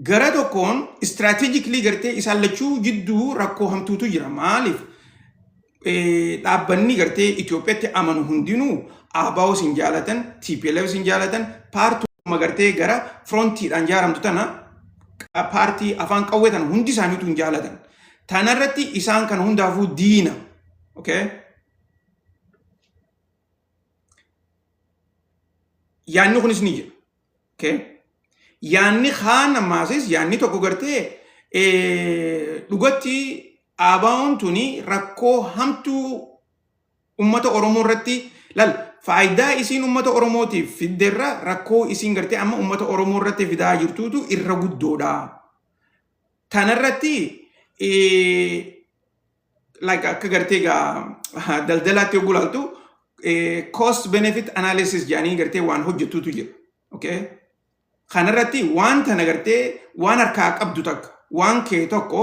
Speaker 1: Gara tokkoon strategically gartee isaan lachuu jidduu rakkoo hamtuutu jira. Maaliif? Dhaabbanni gartee Itoophiyaatti amanu hundinuu ABO sin jaalatan, TPLF sin jaalatan, paartuma gartee gara frontiidhaan jaaramtu tana paartii afaan qawwee tana hundi isaaniitu hin jaalatan. Tanarratti isaan kan hundaafuu diina. Okay? Yaanni kunis ni jira. Okay? Yaanni kaan ammaasis yaanni tokko gartee dhugatti ABO'n tuni rakkoo hamtuu ummata Oromoo irratti lal faayidaa isiin ummata Oromootiif fidderra rakkoo isiin gartee amma ummata Oromoo irratti fidaa jirtuutu irra guddoodha. Tanarratti like akka gartee gaa daldalaatti yogguu ilaaltu cost benefit analysis jedhanii gartee waan hojjettuutu jira. Okay? Kanarratti waan tana gartee waan harkaa qabdu takka waan kee tokko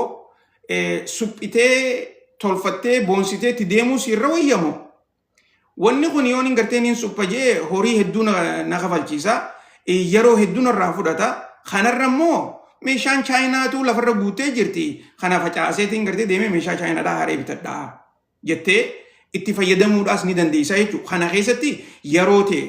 Speaker 1: suphitee tolfattee boonsitee itti deemuu si irra wayyamu. Wanni kun yoon hin gartee niin supha jee horii hedduu na kafalchiisa. Yeroo hedduu narraa fudhata. Kanarra immoo meeshaan chaayinaatu lafarra guutee jirti. Kana facaaseetiin gartee deemee meeshaa chaayinaadhaa haaree bitadhaa jettee itti fayyadamuudhaas ni dandeessa jechuudha. Kana keessatti yeroo ta'e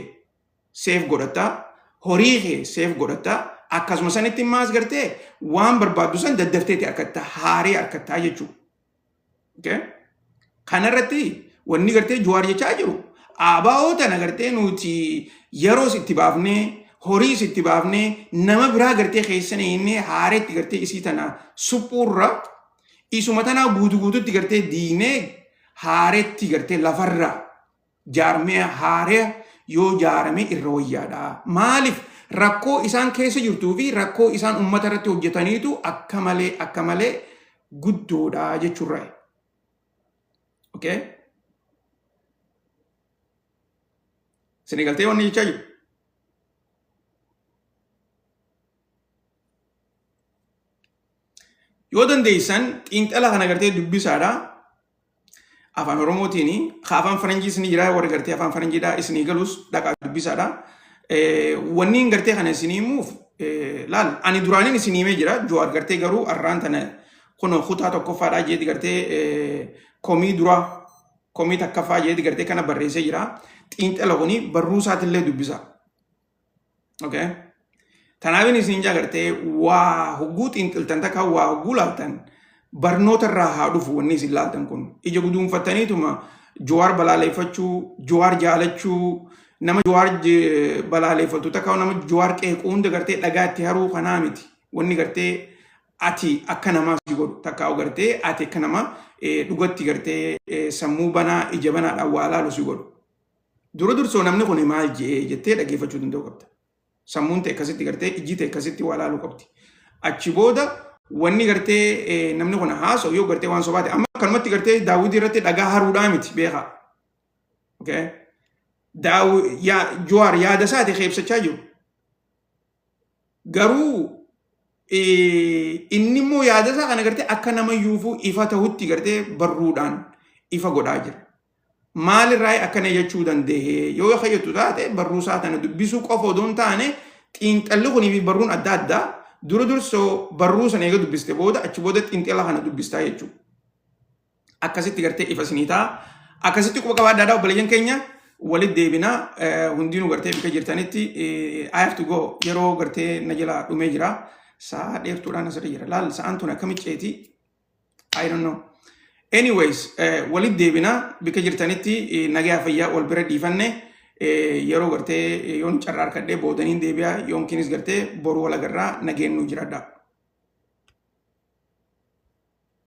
Speaker 1: save godhatta, horii kee save godhatta, akkasuma sanitti immaas gartee waan barbaaddu san daddafteeti harkatta, haaree harkattaa jechuudha. Okay? Kanarratti wanni gartee Jawaar jechaa jiru ABO tana gartee nuti yeroos itti baafnee horiis itti baafnee nama biraa gartee keessa inni haareetti gartee isii tana suphuurra isuma tanaa guutu guututti gartee diinee haareetti gartee lafarra jaarmee haaree yoo jaarame irra wayyaadha. Maaliif rakkoo isaan keessa jirtuu fi rakkoo isaan uummata irratti hojjetaniitu akka malee guddoodha jechuurraa. Okay? Isin galtee wanni jechaa jiru. Yoo dandeessan xiinxala kana gartee dubbisaadha. Afaan Oromootiin ka afaan Faranjiis ni jira warri gartee afaan Faranjiidha isinii galus dhaqaa dubbisaadha. Wanni hin gartee kana isinii himuuf laal ani duraaniin isinii himee jira Jawaar gartee garuu arraan tana kun kutaa tokkoffaadha jeeti gartee komii dura komii takkaffaa jeeti gartee kana barreessee jira. Xiinxala kuni barruu isaatillee dubbisa. Okay. Kanaafin isin jaa gartee waa hogguu xiinxaltan takka waa hogguu laaltan barnoota irraa haa dhufu wanni isin laaltan kun. Ija guduunfattaniituma Jawaar balaaleeffachuu, Jawaar jaalachuu, nama Jawaar balaaleeffatu takka nama Jawaar qeequu hunda gartee dhagaa itti haruu kanaa miti. Wanni gartee ati akka namaa si godhu takka gartee ati akka nama dhugatti gartee sammuu banaa ija banaadhaan waa laalu si godhu. Dura dursoo namni kun maal je'ee jettee dhaggeeffachuu danda'u qabda. Sammuun ta'e akkasitti gartee ijji ta'e akkasitti waa laaluu qabdi. Achi booda Wanni gartee namni kun haasa'u yoo gartee waan sobaate, amma akkanumatti gartee Daawwitii irratti dhagaa haruudhaa miti, beekaa. Okay? Jawaar yaada isaati keebsachaa jiru. Garuu inni immoo yaada isaa kana gartee akka nama yuufuu ifa ta'utti gartee barruudhaan ifa godhaa jira. Maalirraa akkana jechuu danda'e yoo kayyattu taate, barruu isaa tana dubbisuu qofa odoo hin taane, xiinxalli kunii fi barruun adda addaa dura dursoo barruu sana eega dubbiste booda, achi booda xiinxala kana dubbistaa jechuudha. Akkasitti gartee ifa isinii ta'a. Akkasitti quba qabaadhaadhaa, obboleeyyan keenya, walitti deebinaa. Hundinuu gartee bika jirtanitti, I have to go, yeroo gartee na jala dhumee jira. Sa'a dheertuudhaan asirra jira. Laal, sa'aan tun akkamitti ceeti? I don't know. Anyways, walitti deebinaa. Bika jirtanitti nagaa fayyaa wal bira dhiifanne. Yeroo gartee yoon carraa harkadhee boodaniin deebi'a, yoonkiinis gartee boruu wal agarraa, nageen nu jiraadha.